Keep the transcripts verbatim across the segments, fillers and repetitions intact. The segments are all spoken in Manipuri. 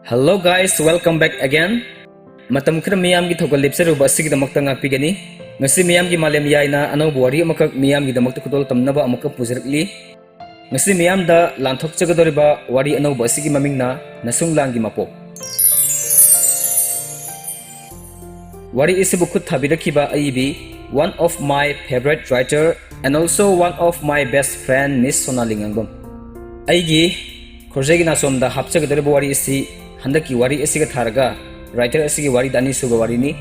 Hello guys, welcome back again. ꯃꯇꯝ ꯈꯔ ꯃꯤꯌꯥꯝꯒꯤ ꯊꯧꯒꯜ ꯂꯦꯞꯆꯔꯨꯕ ꯑꯁꯤꯒꯤꯗꯃꯛꯇ ꯉꯥꯛꯄꯤꯒꯅꯤ꯫ ꯉꯁꯤ ꯃꯤꯌꯥꯝꯒꯤ ꯃꯥꯂꯦꯝ ꯌꯥꯏꯅ ꯑꯅꯧꯕ ꯋꯥꯔꯤ ꯑꯃꯈꯛ ꯃꯤꯌꯥꯝꯒꯤꯗꯃꯛꯇ ꯈꯨꯗꯣꯜ ꯇꯝꯅꯕ ꯑꯃꯨꯛꯀ ꯄꯨꯖꯔꯛꯂꯤ꯫ ꯉꯁꯤ ꯃꯤꯌꯥꯝꯗ ꯂꯥꯟꯊꯣꯛꯆꯒꯗꯧꯔꯤꯕ ꯋꯥꯔꯤ ꯑꯅꯧꯕ ꯑꯁꯤꯒꯤ ꯃꯃꯤꯡꯅ ꯅꯁꯨꯡꯂꯥꯡꯒꯤ ꯃꯄꯣꯛ꯫ ꯋꯥꯔꯤ ꯑꯁꯤꯕꯨ ꯈꯨꯠ ꯊꯥꯕꯤꯔꯛꯈꯤꯕ ꯑꯏꯕꯤ, one of my favorite writer and also one of my best friend, Miss ꯁꯣꯅꯥꯂꯤ ꯉꯥꯡꯕꯝ꯫ ꯑꯩꯒꯤ ꯈꯣꯔꯖꯩꯒꯤ ꯅꯥꯆꯣꯝꯗ ꯍꯥꯞꯆꯒꯗꯧꯔꯤꯕ ꯋꯥꯔꯤ ꯑꯁꯤ ꯍꯟꯗꯛꯀꯤ ꯋꯥꯔꯤ ꯑꯁꯤꯒ ꯊꯥꯔꯒ writer ꯑꯁꯤꯒꯤ ꯋꯥꯔꯤꯗ ꯑꯅꯤꯁꯨꯕ ꯋꯥꯔꯤꯅꯤ꯫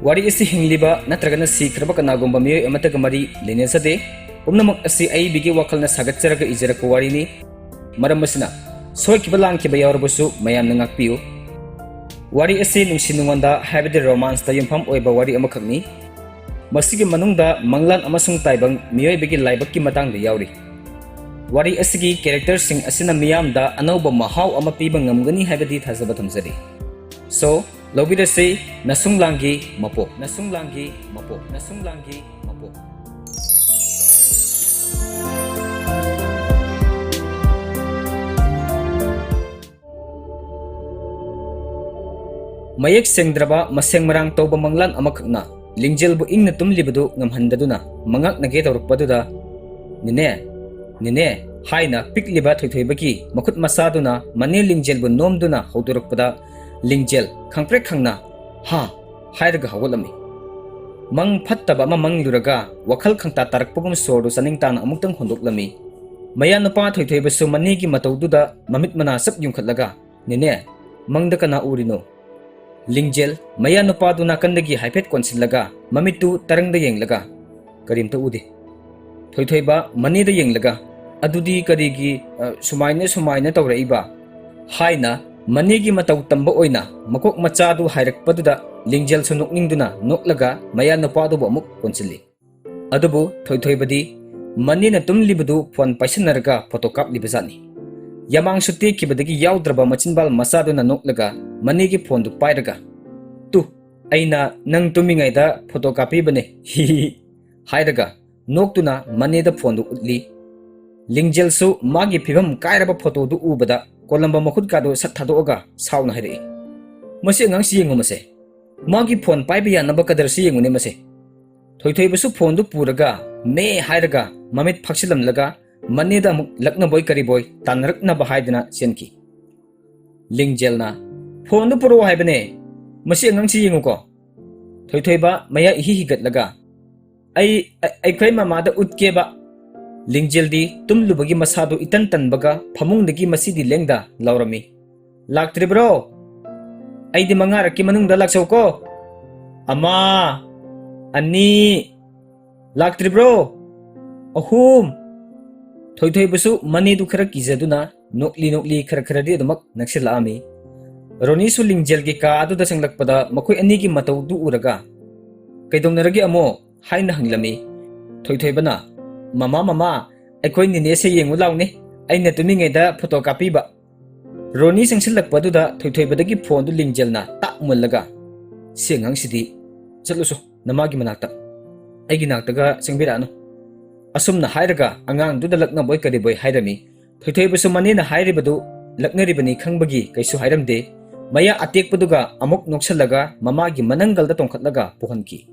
ꯋꯥꯔꯤ ꯑꯁꯤ ꯍꯤꯡꯂꯤꯕ ꯅꯠꯇ꯭ꯔꯒꯅ ꯁꯤꯈ꯭ꯔꯕ ꯀꯅꯥꯒꯨꯝꯕ ꯃꯤꯑꯣꯏ ꯑꯃꯠꯇꯒ ꯃꯔꯤ ꯂꯩꯅꯖꯗꯦ꯫ ꯄꯨꯝꯅꯃꯛ ꯑꯁꯤ ꯑꯏꯕꯤꯒꯤ ꯋꯥꯈꯜꯅ ꯁꯥꯒꯠꯆꯔꯒ ꯏꯖꯔꯛꯄ ꯋꯥꯔꯤꯅꯤ꯫ ꯃꯔꯝ ꯑꯁꯤꯅ ꯁꯣꯏꯈꯤꯕ ꯂꯥꯟꯈꯤꯕ ꯌꯥꯎꯔꯕꯁꯨ ꯃꯌꯥꯝꯅ ꯉꯥꯛꯄꯤꯌꯨ꯫ ꯋꯥꯔꯤ ꯑꯁꯤ ꯅꯨꯡꯁꯤ ꯅꯨꯡꯉꯣꯟꯗ ꯍꯥꯏꯕꯗꯤ ꯔꯣꯃꯥꯟꯁꯇ ꯌꯨꯝꯐꯝ ꯑꯣꯏꯕ ꯋꯥꯔꯤ ꯑꯃꯈꯛꯅꯤ꯫ ꯃꯁꯤꯒꯤ ꯃꯅꯨꯡꯗ ꯃꯪꯂꯥꯟ ꯑꯃꯁꯨꯡ ꯇꯥꯏꯕꯪ ꯃꯤꯑꯣꯏꯕꯒꯤ ꯂꯥꯏꯕꯛꯀꯤ ꯃꯇꯥꯡꯗ ꯌꯥꯎꯔꯤ꯫ ꯋꯥꯔꯤ ꯑꯁꯤꯒꯤ ꯀꯦꯔꯦꯛꯇꯔꯁꯤꯡ ꯑꯁꯤꯅ ꯃꯤꯌꯥꯝꯗ ꯑꯅꯧꯕ ꯃꯍꯥꯎ ꯑꯃ ꯄꯤꯕ ꯉꯝꯒꯅꯤ ꯍꯥꯏꯕꯗꯤ ꯊꯥꯖꯕ ꯊꯝꯖꯔꯤ꯫ So, ꯂꯧꯕꯤꯔꯁꯤ ꯅꯁꯨꯡꯂꯥꯡꯒꯤ ꯃꯄꯣꯛ, ꯅꯁꯨꯡꯂꯥꯡꯒꯤ ꯃꯄꯣꯛ, ꯅꯁꯨꯡꯂꯥꯡꯒꯤ ꯃꯄꯣꯛ꯫ ꯃꯌꯦꯛ ꯁꯦꯡꯗ꯭ꯔꯕ, ꯃꯁꯦꯡ ꯃꯔꯥꯡ ꯇꯧꯕ ꯃꯪꯂꯥꯟ ꯑꯃꯈꯛꯅ ꯂꯤꯡꯖꯦꯜꯕꯨ ꯏꯪꯅ ꯇꯨꯝꯂꯤꯕꯗꯨ ꯉꯝꯍꯟꯗꯗꯨꯅ ꯃꯉꯥꯛꯅꯒꯦ ꯇꯧꯔꯛꯄꯗꯨꯗ, "ꯅꯦꯅꯦ, ꯅꯦꯅꯦ" ꯍꯥꯏꯅ ꯄꯤꯛꯂꯤꯕ ꯊꯣꯏꯊꯣꯏꯕꯒꯤ ꯃꯈꯨꯠ ꯃꯁꯥꯗꯨꯅ ꯃꯅꯦ ꯂꯤꯡꯖꯦꯜꯕꯨ ꯅꯣꯝꯗꯨꯅ ꯍꯧꯗꯣꯔꯛꯄꯗ, ꯂꯤꯡꯖꯦꯜ ꯈꯪꯄ꯭ꯔꯦꯛ ꯈꯪꯅ "ꯍꯥ" ꯍꯥꯏꯔꯒ ꯍꯧꯒꯠꯂꯝꯃꯤ꯫ ꯃꯪ ꯐꯠꯇꯕ ꯑꯃ ꯃꯪꯂꯨꯔꯒ ꯋꯥꯈꯜ ꯈꯪꯇꯥ ꯇꯥꯔꯛꯄꯒꯨꯝ ꯁꯣꯔꯗꯨ ꯆꯥꯅꯤꯡ ꯇꯥꯅ ꯑꯃꯨꯛꯇꯪ ꯍꯣꯟꯗꯣꯛꯂꯝꯃꯤ꯫ ꯃꯌꯥꯅꯨꯄꯥ ꯊꯣꯏꯊꯣꯏꯕꯁꯨ ꯃꯅꯦꯒꯤ ꯃꯇꯧꯗꯨꯗ ꯃꯃꯤꯠ ꯃꯅꯥ ꯆꯞ ꯌꯨꯡꯈꯠꯂꯒ, "ꯅꯦꯅꯦ, ꯃꯪꯗ ꯀꯅꯥ ꯎꯔꯤꯅꯣ?" ꯂꯤꯡꯖꯦꯜ ꯃꯌꯥꯅꯨꯄꯥꯗꯨ ꯅꯥꯀꯟꯗꯒꯤ ꯍꯥꯏꯐꯦꯠ ꯀꯣꯟꯁꯤꯜꯂꯒ ꯃꯃꯤꯠꯇꯨ ꯇꯔꯪꯗ ꯌꯦꯡꯂꯒ, "ꯀꯔꯤꯝꯇ ꯎꯗꯦ"꯫ ꯊꯣꯏꯊꯣꯏꯕ ꯃꯅꯦꯗ ꯌꯦꯡꯂꯒ, "ꯑꯗꯨꯗꯤ ꯀꯔꯤꯒꯤ, ꯑ, ꯁꯨꯃꯥꯏꯅ ꯁꯨꯃꯥꯏꯅ ꯇꯧꯔꯛꯏꯕ?" ꯍꯥꯏꯅ ꯃꯅꯦꯒꯤ ꯃꯇꯧ ꯇꯝꯕ ꯑꯣꯏꯅ ꯃꯀꯣꯛ ꯃꯆꯥꯗꯨ ꯍꯥꯏꯔꯛꯄꯗꯨꯗ ꯂꯤꯡꯖꯦꯜꯁꯨ ꯅꯣꯛꯅꯤꯡꯗꯨꯅ ꯅꯣꯛꯂꯒ ꯃꯌꯥꯅꯨꯄꯥꯗꯨꯕꯨ ꯑꯃꯨꯛ ꯀꯣꯟꯁꯤꯜꯂꯤ꯫ ꯑꯗꯨꯕꯨ ꯊꯣꯏꯊꯣꯏꯕꯗꯤ ꯃꯅꯦꯅ ꯇꯨꯝꯂꯤꯕꯗꯨ ꯐꯣꯟ ꯄꯥꯏꯁꯤꯟꯅꯔꯒ ꯐꯣꯇꯣ ꯀꯥꯞꯂꯤꯕꯖꯥꯠꯅꯤ꯫ ꯌꯥꯃꯥꯡꯁꯨ ꯇꯦꯛꯈꯤꯕꯗꯒꯤ ꯌꯥꯎꯗ꯭ꯔꯕ ꯃꯆꯤꯟꯕꯥꯜ ꯃꯆꯥꯗꯨꯅ ꯅꯣꯛꯂꯒ ꯃꯅꯦꯒꯤ ꯐꯣꯟꯗꯨ ꯄꯥꯏꯔꯒ, "ꯇꯨ, ꯑꯩꯅ ꯅꯪ ꯇꯨꯝꯃꯤꯉꯩꯗ ꯐꯣꯇꯣ ꯀꯥꯞꯄꯤꯕꯅꯦ, ꯍꯤ ꯍꯤ ꯍꯤ" ꯍꯥꯏꯔꯒ ꯅꯣꯛꯇꯨꯅ ꯃꯅꯦꯗ ꯐꯣꯟꯗꯨ ꯎꯠꯂꯤ꯫ ꯂꯤꯡꯖꯦꯜꯁꯨ ꯃꯥꯒꯤ ꯐꯤꯕꯝ ꯀꯥꯏꯔꯕ ꯐꯣꯇꯣꯗꯨ ꯎꯕꯗ ꯀꯣꯂꯝꯕ ꯃꯈꯨꯠꯀꯥꯗꯨ ꯁꯠ ꯊꯥꯗꯣꯛꯑꯒ ꯁꯥꯎꯅ ꯍꯥꯏꯔꯛꯏ, "ꯃꯁꯤ ꯑꯉꯥꯡꯁꯤ ꯌꯦꯡꯉꯨ ꯃꯁꯦ꯫ ꯃꯥꯒꯤ ꯐꯣꯟ ꯄꯥꯏꯕ ꯌꯥꯅꯕ ꯀꯗꯔꯁꯤ ꯌꯦꯡꯉꯨꯅꯦ ꯃꯁꯦ꯫" ꯊꯣꯏꯊꯣꯏꯕꯁꯨ ꯐꯣꯟꯗꯨ ꯄꯨꯔꯒ ꯃꯦ ꯍꯥꯏꯔꯒ ꯃꯃꯤꯠ ꯐꯥꯛꯆꯤꯜꯂꯝꯂꯒ ꯃꯅꯦꯗ ꯑꯃꯨꯛ ꯂꯛꯅꯕꯣꯏ ꯀꯔꯤꯕꯣꯏ ꯇꯥꯟꯅꯔꯛꯅꯕ ꯍꯥꯏꯗꯨꯅ ꯆꯦꯟꯈꯤ꯫ ꯂꯤꯡꯖꯦꯜꯅ, "ꯐꯣꯟꯗꯨ ꯄꯨꯔꯛꯑꯣ ꯍꯥꯏꯕꯅꯦ, ꯃꯁꯤ ꯑꯉꯥꯡꯁꯤ ꯌꯦꯡꯉꯨꯀꯣ꯫" ꯊꯣꯏꯊꯣꯏꯕ ꯃꯌꯥ ꯏꯍꯤ ꯍꯤꯒꯠꯂꯒ, "ꯑꯩ, ꯑꯩ, ꯑꯩꯈꯣꯏ ꯃꯃꯥꯗ ꯎꯠꯀꯦꯕ꯫" ꯂꯤꯡꯖꯦꯜꯗꯤ ꯇꯨꯝꯂꯨꯕꯒꯤ ꯃꯁꯥꯗꯨ ꯏꯇꯟ ꯇꯟꯕꯒ ꯐꯃꯨꯡꯗꯒꯤ ꯃꯁꯤꯗꯤ ꯂꯦꯡꯗ ꯂꯥꯎꯔꯝꯃꯤ, "ꯂꯥꯛꯇ꯭ꯔꯤꯕ꯭ꯔꯣ? ꯑꯩꯗꯤ ꯃꯉꯥꯔꯛꯀꯤ ꯃꯅꯨꯡꯗ ꯂꯥꯛꯆꯧꯀꯣ꯫ ꯑꯃ, ꯑꯅꯤ, ꯂꯥꯛꯇ꯭ꯔꯤꯕ꯭ꯔꯣ? ꯑꯍꯨꯝ꯫" ꯊꯣꯏꯊꯣꯏꯕꯁꯨ ꯃꯅꯦꯗꯨ ꯈꯔ ꯀꯤꯖꯗꯨꯅ ꯅꯣꯛꯂꯤ ꯅꯣꯛꯂꯤ ꯈꯔ ꯈꯔꯗꯤ ꯑꯗꯨꯃꯛ ꯅꯛꯁꯤꯜꯂꯛꯑꯝꯃꯤ꯫ ꯔꯣꯅꯤꯁꯨ ꯂꯤꯡꯖꯦꯜꯒꯤ ꯀꯥ ꯑꯗꯨꯗ ꯆꯪꯂꯛꯄꯗ ꯃꯈꯣꯏ ꯑꯅꯤꯒꯤ ꯃꯇꯧꯗꯨ ꯎꯔꯒ, "ꯀꯩꯗꯧꯅꯔꯒꯦ ꯑꯃꯣ?" ꯍꯥꯏꯅ ꯍꯪꯂꯝꯃꯤ꯫ ꯊꯣꯏꯊꯣꯏꯕꯅ, "ꯃꯃꯥ, ꯃꯃꯥ, ꯑꯩꯈꯣꯏ ꯅꯤꯅꯦꯁꯦ ꯌꯦꯡꯉꯨ ꯂꯥꯎꯅꯦ, ꯑꯩꯅ ꯇꯨꯝꯃꯤꯉꯩꯗ ꯐꯣꯇꯣ ꯀꯥꯞꯄꯤꯕ꯫" ꯔꯣꯅꯤ ꯆꯪꯁꯤꯜꯂꯛꯄꯗꯨꯗ ꯊꯣꯏꯊꯣꯏꯕꯗꯒꯤ ꯐꯣꯟꯗꯨ ꯂꯤꯡꯖꯦꯜꯅ ꯇꯥꯛ ꯃꯨꯜꯂꯒ, "ꯁꯤ ꯑꯉꯥꯡꯁꯤꯗꯤ, ꯆꯠꯂꯨꯁꯣ ꯅꯃꯥꯒꯤ ꯃꯅꯥꯛꯇ, ꯑꯩꯒꯤ ꯅꯥꯛꯇꯒ ꯆꯪꯕꯤꯔꯛꯑꯅꯨ꯫" ꯑꯁꯨꯝꯅ ꯍꯥꯏꯔꯒ ꯑꯉꯥꯡꯗꯨꯗ ꯂꯛꯅꯕꯣꯏ ꯀꯔꯤꯕꯣꯏ ꯍꯥꯏꯔꯝꯃꯤ꯫ ꯊꯣꯏꯊꯣꯏꯕꯁꯨ ꯃꯅꯦꯅ ꯍꯥꯏꯔꯤꯕꯗꯨ ꯂꯛꯅꯔꯤꯕꯅꯤ ꯈꯪꯕꯒꯤ ꯀꯩꯁꯨ ꯍꯥꯏꯔꯝꯗꯦ꯫ ꯃꯌꯥ ꯑꯇꯦꯛꯄꯗꯨꯒ ꯑꯃꯨꯛ ꯅꯣꯛꯁꯜꯂꯒ ꯃꯃꯥꯒꯤ ꯃꯅꯪꯒꯜꯗ ꯇꯣꯡꯈꯠꯂꯒ ꯄꯨꯍꯟꯈꯤ꯫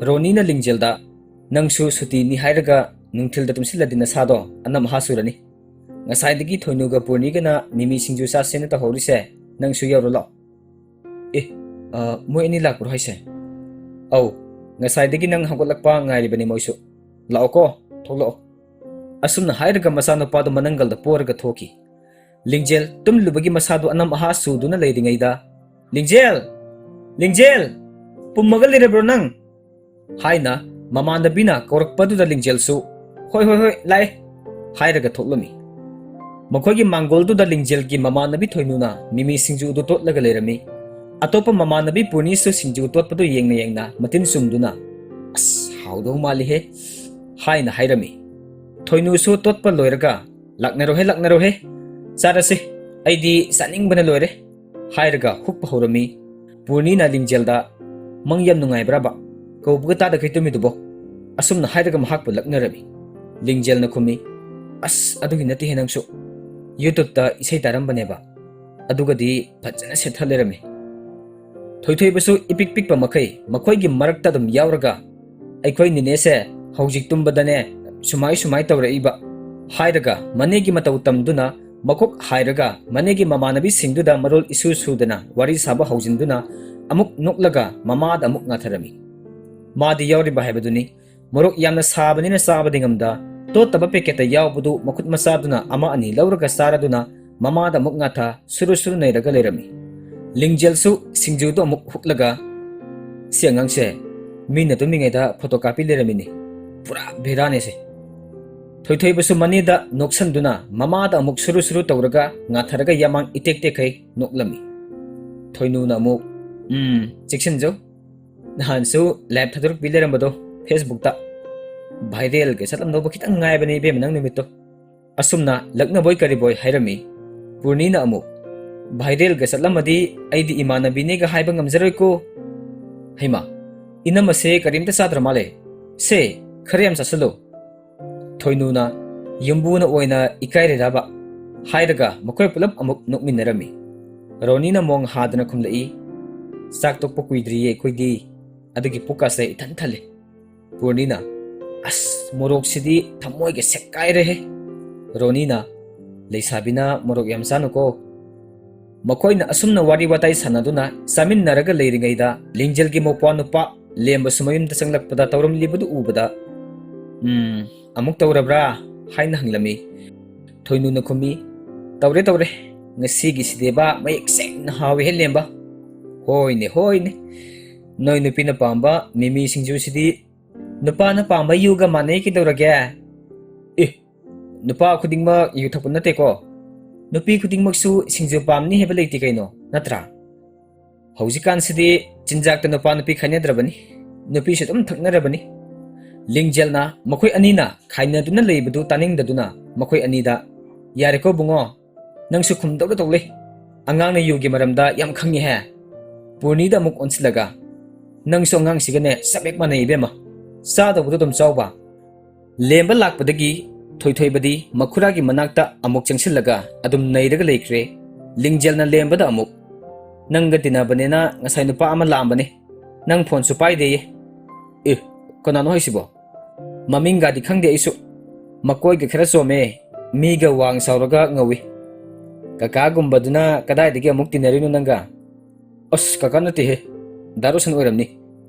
ꯔꯣꯅꯤꯅ ꯂꯤꯡꯖꯦꯜꯗ, "ꯅꯪꯁꯨ ꯁꯨꯇꯤꯅꯤ ꯍꯥꯏꯔꯒ ꯅꯨꯡꯊꯤꯜꯗ ꯇꯨꯝꯁꯤꯜꯂꯗꯤ ꯅꯁꯥꯗꯣ ꯑꯅꯝ ꯑꯍꯥ ꯆꯨꯔꯅꯤ꯫ ꯉꯁꯥꯏꯗꯒꯤ ꯊꯣꯏꯅꯨꯒ ꯄꯨꯔꯅꯤꯒꯅ ꯃꯤꯃꯤ ꯁꯤꯡꯖꯨ ꯆꯥꯁꯦꯅ ꯇꯧꯍꯧꯔꯤꯁꯦ, ꯅꯪꯁꯨ ꯌꯧꯔꯨ ꯂꯥꯛꯑꯣ꯫" "ꯑꯦ, ꯑ, ꯃꯣꯏ ꯑꯅꯤ ꯂꯥꯛꯄ꯭ꯔꯣ ꯍꯥꯏꯁꯦ?" "ꯑꯧ, ꯉꯁꯥꯏꯗꯒꯤ ꯅꯪ ꯍꯧꯒꯠꯂꯛꯄ ꯉꯥꯏꯔꯤꯕꯅꯤ ꯃꯣꯏꯁꯨ꯫ ꯂꯥꯛꯑꯣꯀꯣ, ꯊꯣꯛꯂꯛꯑꯣ꯫" ꯑꯁꯨꯝꯅ ꯍꯥꯏꯔꯒ ꯃꯆꯥꯅꯨꯄꯥꯗꯨ ꯃꯅꯪꯒꯜꯗ ꯄꯣꯔꯒ ꯊꯣꯛꯈꯤ꯫ ꯂꯤꯡꯖꯦꯜ ꯇꯨꯝꯂꯨꯕꯒꯤ ꯃꯁꯥꯗꯨ ꯑꯅꯝ ꯑꯍꯥ ꯆꯨꯗꯨꯅ ꯂꯩꯔꯤꯉꯩꯗ, "ꯂꯤꯡꯖꯦꯜ! ꯂꯤꯡꯖꯦꯜ! ꯄꯨꯝꯃꯒ ꯂꯩꯔꯕ꯭ꯔꯣ ꯅꯪ?" ꯍꯥꯏꯅ ꯃꯃꯥꯟꯅꯕꯤꯅ ꯀꯧꯔꯛꯄꯗꯨꯗ ꯂꯤꯡꯖꯦꯜꯁꯨ, "ꯍꯣꯏ, ꯍꯣꯏ, ꯍꯣꯏ, ꯂꯥꯛꯑꯦ" ꯍꯥꯏꯔꯒ ꯊꯣꯛꯂꯝꯃꯤ꯫ ꯃꯈꯣꯏꯒꯤ ꯃꯥꯡꯒꯣꯜꯗꯨꯗ ꯂꯤꯡꯖꯦꯜꯒꯤ ꯃꯃꯥꯟꯅꯕꯤ ꯊꯣꯏꯅꯨꯅ ꯃꯤꯃꯤ ꯁꯤꯡꯖꯨꯗꯨ ꯇꯣꯠꯂꯒ ꯂꯩꯔꯝꯃꯤ꯫ ꯑꯇꯣꯞꯄ ꯃꯃꯥꯟꯅꯕꯤ ꯄꯨꯔꯅꯤꯁꯨ ꯁꯤꯡꯖꯨ ꯇꯣꯠꯄꯗꯨ ꯌꯦꯡꯅ ꯌꯦꯡꯅ ꯃꯇꯤꯟ ꯆꯨꯝꯗꯨꯅ, "ꯑꯁ, ꯍꯥꯎꯗꯧ ꯃꯥꯜꯂꯤꯍꯦ" ꯍꯥꯏꯅ ꯍꯥꯏꯔꯝꯃꯤ꯫ ꯊꯣꯏꯅꯨꯁꯨ ꯇꯣꯠꯄ ꯂꯣꯏꯔꯒ, "ꯂꯥꯛꯅꯔꯣꯍꯦ, ꯂꯥꯛꯅꯔꯣꯍꯦ, ꯆꯥꯔꯁꯦ, ꯑꯩꯗꯤ ꯆꯥꯅꯤꯡꯕꯅ ꯂꯣꯏꯔꯦ" ꯍꯥꯏꯔꯒ ꯍꯨꯞꯄ ꯍꯧꯔꯝꯃꯤ꯫ ꯄꯨꯔꯅꯤꯅ ꯂꯤꯡꯖꯦꯜꯗ, "ꯃꯪ ꯌꯥꯝ ꯅꯨꯡꯉꯥꯏꯕ꯭ꯔꯥꯕ? ꯀꯧꯕꯒ ꯇꯥꯗꯈꯩ ꯇꯨꯝꯃꯤꯗꯨꯕꯣ?" ꯑꯁꯨꯝꯅ ꯍꯥꯏꯔꯒ ꯃꯍꯥꯛꯄꯨ ꯂꯛꯅꯔꯝꯃꯤ꯫ ꯂꯤꯡꯖꯦꯜꯅ ꯈꯨꯝꯃꯤ, "ꯑꯁ, ꯑꯗꯨꯒꯤ ꯅꯠꯇꯦꯍꯦ ꯅꯪꯁꯨ꯫ YouTubeꯇ ꯏꯁꯩ ꯇꯥꯔꯝꯕꯅꯦꯕ꯫ ꯑꯗꯨꯒꯗꯤ ꯐꯖꯅ ꯁꯦꯠꯊ ꯂꯩꯔꯝꯃꯤ꯫ ꯊꯣꯏꯊꯣꯏꯕꯁꯨ ꯏꯄꯤꯛ ꯄꯤꯛꯄ ꯃꯈꯩ ꯃꯈꯣꯏꯒꯤ ꯃꯔꯛꯇ ꯑꯗꯨꯝ ꯌꯥꯎꯔꯒ, "ꯑꯩꯈꯣꯏ ꯅꯤꯅꯦꯁꯦ ꯍꯧꯖꯤꯛ ꯇꯨꯝꯕꯗꯅꯦ ꯁꯨꯃꯥꯏ ꯁꯨꯃꯥꯏ ꯇꯧꯔꯛꯏꯕ" ꯍꯥꯏꯔꯒ ꯃꯅꯦꯒꯤ ꯃꯇꯧ ꯇꯝꯗꯨꯅ ꯃꯀꯣꯛ ꯍꯥꯏꯔꯒ ꯃꯅꯦꯒꯤ ꯃꯃꯥꯟꯅꯕꯤꯁꯤꯡꯗꯨꯗ ꯃꯔꯣꯜ ꯏꯁꯨ ꯁꯨꯗꯅ ꯋꯥꯔꯤ ꯁꯥꯕ ꯍꯧꯖꯤꯟꯗꯨꯅ ꯑꯃꯨꯛ ꯅꯣꯛꯂꯒ ꯃꯃꯥꯗ ꯑꯃꯨꯛ ꯉꯥꯊꯔꯝꯃꯤ꯫ ꯃꯥꯗꯤ ꯌꯥꯎꯔꯤꯕ ꯍꯥꯏꯕꯗꯨꯅꯤ꯫ ꯃꯣꯔꯣꯛ ꯌꯥꯝꯅ ꯁꯥꯕꯅꯤꯅ ꯆꯥꯕꯗꯤ ꯉꯝꯗ, ꯇꯣꯠꯇꯕ packetꯇ ꯌꯥꯎꯕꯗꯨ ꯃꯈꯨꯠ ꯃꯆꯥꯗꯨꯅ ꯑꯃ ꯑꯅꯤ ꯂꯧꯔꯒ ꯆꯥꯔꯗꯨꯅ ꯃꯃꯥꯗ ꯑꯃꯨꯛ ꯉꯥꯊ ꯁꯨꯔꯨ ꯁꯨꯔꯨ ꯅꯩꯔꯒ ꯂꯩꯔꯝꯃꯤ꯫ ꯂꯤꯡꯖꯦꯜꯁꯨ ꯁꯤꯡꯖꯨꯗꯨ ꯑꯃꯨꯛ ꯍꯨꯛꯂꯒ, "ꯁꯤ ꯑꯉꯥꯡꯁꯦ ꯃꯤꯅ ꯇꯨꯝꯃꯤꯉꯩꯗ photo ꯀꯥꯞꯄꯤ ꯂꯩꯔꯝꯃꯤꯅꯤ꯫ ꯄꯨꯔꯥ ꯚꯦꯔꯥꯅꯦꯁꯦ"꯫ ꯊꯣꯏꯊꯣꯏꯕꯁꯨ ꯃꯅꯦꯗ ꯅꯣꯛꯁꯟꯗꯨꯅ ꯃꯃꯥꯗ ꯑꯃꯨꯛ ꯁꯨꯔꯨ ꯁꯨꯔꯨ ꯇꯧꯔꯒ ꯉꯥꯊꯔꯒ ꯌꯥꯃꯥꯡ ꯏꯇꯦꯛ ꯇꯦꯛꯈꯩ ꯅꯣꯛꯂꯝꯃꯤ꯫ ꯊꯣꯏꯅꯨꯅ ꯑꯃꯨꯛ, "ꯎꯝ, ꯆꯦꯛꯁꯤꯟꯖꯧ꯫ ꯅꯍꯥꯟꯁꯨ live ꯊꯥꯗꯣꯔꯛꯄꯤ ꯂꯩꯔꯝꯕꯗꯣ Facebookꯇ꯫ Viralꯒ ꯆꯠꯂꯝꯗꯧꯕ ꯈꯤꯇꯪ ꯉꯥꯏꯕꯅꯦ ꯏꯕꯦꯝꯃ ꯅꯪ ꯅꯨꯃꯤꯠꯇꯣ"꯫ ꯑꯁꯨꯝꯅ ꯂꯛꯅꯕꯣꯏ ꯀꯔꯤꯕꯣꯏ ꯍꯥꯏꯔꯝꯃꯤ꯫ ꯄꯨꯔꯅꯤꯅ ꯑꯃꯨꯛ, "Viralꯒ ꯆꯠꯂꯝꯃꯗꯤ ꯑꯩꯗꯤ ꯏꯃꯥꯟꯅꯕꯤꯅꯦꯒ ꯍꯥꯏꯕ ꯉꯝꯖꯔꯣꯏꯀꯣ꯫ ꯍꯩꯃꯥ, ꯏꯅꯝꯃꯁꯦ ꯀꯔꯤꯝꯇ ꯆꯥꯗ꯭ꯔ ꯃꯥꯜꯂꯦ꯫ ꯁꯦ, ꯈꯔ ꯌꯥꯝ ꯆꯥꯁꯤꯜꯂꯨ"꯫ ꯊꯣꯏꯅꯨꯅ, "ꯌꯨꯝꯕꯨꯅ ꯑꯣꯏꯅ ꯏꯀꯥꯏꯔꯤꯔꯕ?" ꯍꯥꯏꯔꯒ ꯃꯈꯣꯏ ꯄꯨꯂꯞ ꯑꯃꯨꯛ ꯅꯣꯛꯃꯤꯟꯅꯔꯝꯃꯤ꯫ ꯔꯣꯅꯤꯅ ꯃꯣꯡ ꯍꯥꯗꯅ ꯈꯨꯝꯂꯛꯏ, "ꯆꯥꯛ ꯇꯣꯛꯄ ꯀꯨꯏꯗ꯭ꯔꯤꯌꯦ ꯑꯩꯈꯣꯏꯗꯤ, ꯑꯗꯨꯒꯤ ꯄꯨꯛꯀꯥꯁꯦ ꯏꯊꯟ ꯊꯜꯂꯦ"꯫ ꯄꯨꯔꯅꯤꯅ, "ꯑꯁ, ꯃꯣꯔꯣꯛꯁꯤꯗꯤ ꯊꯃꯣꯏꯒ ꯁꯦꯛꯀꯥꯏꯔꯦꯍꯦ"꯫ ꯔꯣꯅꯤꯅ, "ꯂꯩꯁꯥꯕꯤꯅ ꯃꯣꯔꯣꯛ ꯌꯥꯝ ꯆꯥꯅꯨꯀꯣ"꯫ ꯃꯈꯣꯏꯅ ꯑꯁꯨꯝꯅ ꯋꯥꯔꯤ ꯋꯥꯇꯥꯏ ꯁꯥꯟꯅꯗꯨꯅ ꯆꯥꯃꯤꯟꯅꯔꯒ ꯂꯩꯔꯤꯉꯩꯗ, ꯂꯤꯡꯖꯦꯜꯒꯤ ꯃꯧꯄ꯭ꯋꯥ ꯅꯨꯄꯥ ꯂꯦꯝꯕꯁꯨ ꯃꯌꯨꯝꯗ ꯆꯪꯂꯛꯄꯗ ꯇꯧꯔꯝꯂꯤꯕꯗꯨ ꯎꯕꯗ, "ꯎꯝ, ꯑꯃꯨꯛ ꯇꯧꯔꯕ꯭ꯔꯥ?" ꯍꯥꯏꯅ ꯍꯪꯂꯝꯃꯤ꯫ ꯊꯣꯏꯅꯨꯅ ꯈꯨꯝꯃꯤ, "ꯇꯧꯔꯦ, ꯇꯧꯔꯦ꯫ ꯉꯁꯤꯒꯤꯁꯤꯗꯤꯕ ꯃꯌꯦꯛ ꯁꯦꯡꯅ ꯍꯥꯎꯋꯦꯍꯦ, ꯂꯦꯝꯕ"꯫ "ꯍꯣꯏꯅꯦ, ꯍꯣꯏꯅꯦ꯫ ꯅꯣꯏ ꯅꯨꯄꯤꯅ ꯄꯥꯝꯕ ꯃꯤꯃꯤ ꯁꯤꯡꯖꯨꯁꯤꯗꯤ ꯅꯨꯄꯥꯅ ꯄꯥꯝꯕ ꯌꯨꯒ ꯃꯥꯟꯅꯩ ꯀꯩꯗꯧꯔꯒꯦ? ꯑꯦ, ꯅꯨꯄꯥ ꯈꯨꯗꯤꯡꯃꯛ ꯌꯨ ꯊꯛꯄ ꯅꯠꯇꯦꯀꯣ꯫ ꯅꯨꯄꯤ ꯈꯨꯗꯤꯡꯃꯛꯁꯨ ꯁꯤꯡꯖꯨ ꯄꯥꯝꯅꯤ ꯍꯥꯏꯕ ꯂꯩꯇꯦ ꯀꯩꯅꯣ, ꯅꯠꯇ꯭ꯔꯥ? ꯍꯧꯖꯤꯛꯀꯥꯟꯁꯤꯗꯤ ꯆꯤꯟꯖꯥꯛꯇ ꯅꯨꯄꯥ ꯅꯨꯄꯤ ꯈꯥꯏꯅꯗ꯭ꯔꯕꯅꯤ꯫ ꯅꯨꯄꯤꯁꯨ ꯑꯗꯨꯝ ꯊꯛꯅꯔꯕꯅꯤ"꯫ ꯂꯤꯡꯖꯦꯜꯅ ꯃꯈꯣꯏ ꯑꯅꯤꯅ ꯈꯥꯏꯅꯗꯨꯅ ꯂꯩꯕꯗꯨ ꯇꯥꯅꯤꯡꯗꯗꯨꯅ ꯃꯈꯣꯏ ꯑꯅꯤꯗ, "ꯌꯥꯔꯦꯀꯣ ꯕꯨꯡꯉꯣ, ꯅꯪꯁꯨ ꯈꯨꯝꯗꯧꯗ ꯇꯧ ꯂꯩ꯫ ꯑꯉꯥꯡꯅ ꯌꯨꯒꯤ ꯃꯔꯝꯗ ꯌꯥꯝ ꯈꯪꯉꯤꯍꯦ"꯫ ꯄꯨꯔꯅꯤꯗ ꯑꯃꯨꯛ ꯑꯣꯟꯁꯤꯜꯂꯒ, "ꯅꯪꯁꯨ ꯑꯉꯥꯡꯁꯤꯒꯅꯦ ꯆꯞ ꯍꯦꯛ ꯃꯥꯟꯅꯩ ꯏꯕꯦꯝꯃ꯫ ꯆꯥꯗꯧꯕꯗꯣ ꯑꯗꯨꯝ ꯆꯥꯎꯕ꯫ ꯂꯦꯝꯕ ꯂꯥꯛꯄꯗꯒꯤ ꯊꯣꯏꯊꯣꯏꯕꯗꯤ ꯃꯈꯨꯔꯥꯒꯤ ꯃꯅꯥꯛꯇ ꯑꯃꯨꯛ ꯆꯪꯁꯤꯜꯂꯒ ꯑꯗꯨꯝ ꯅꯩꯔꯒ ꯂꯩꯈ꯭ꯔꯦ꯫ ꯂꯤꯡꯖꯦꯜꯅ ꯂꯦꯝꯕꯗ ꯑꯃꯨꯛ, "ꯅꯪꯒ ꯇꯤꯟꯅꯕꯅꯦꯅ ꯉꯁꯥꯏ ꯅꯨꯄꯥ ꯑꯃ ꯂꯥꯛꯑꯝꯕꯅꯦ, ꯅꯪ ꯐꯣꯟꯁꯨ ꯄꯥꯏꯗꯦꯌꯦ꯫" "ꯑꯦ, ꯀꯅꯥꯅꯣ ꯍꯥꯏꯁꯤꯕꯣ? ꯃꯃꯤꯡꯒꯗꯤ ꯈꯪꯗꯦ ꯑꯩꯁꯨ꯫ ꯃꯀꯣꯏꯒ ꯈꯔ ꯆꯣꯝꯃꯦ, ꯃꯤꯒ ꯋꯥꯡ ꯆꯥꯎꯔꯒ ꯉꯧꯏ꯫ ꯀꯀꯥꯒꯨꯝꯕꯗꯨꯅ ꯀꯗꯥꯏꯗꯒꯤ ꯑꯃꯨꯛ ꯇꯤꯟꯅꯔꯤꯅꯣ ꯅꯪꯒ?" "ꯑꯁ, ꯀꯀꯥ ꯅꯠꯇꯦꯍꯦ, ꯗꯥ ꯔꯣꯁꯟ ꯑꯣꯏꯔꯝꯅꯤ꯫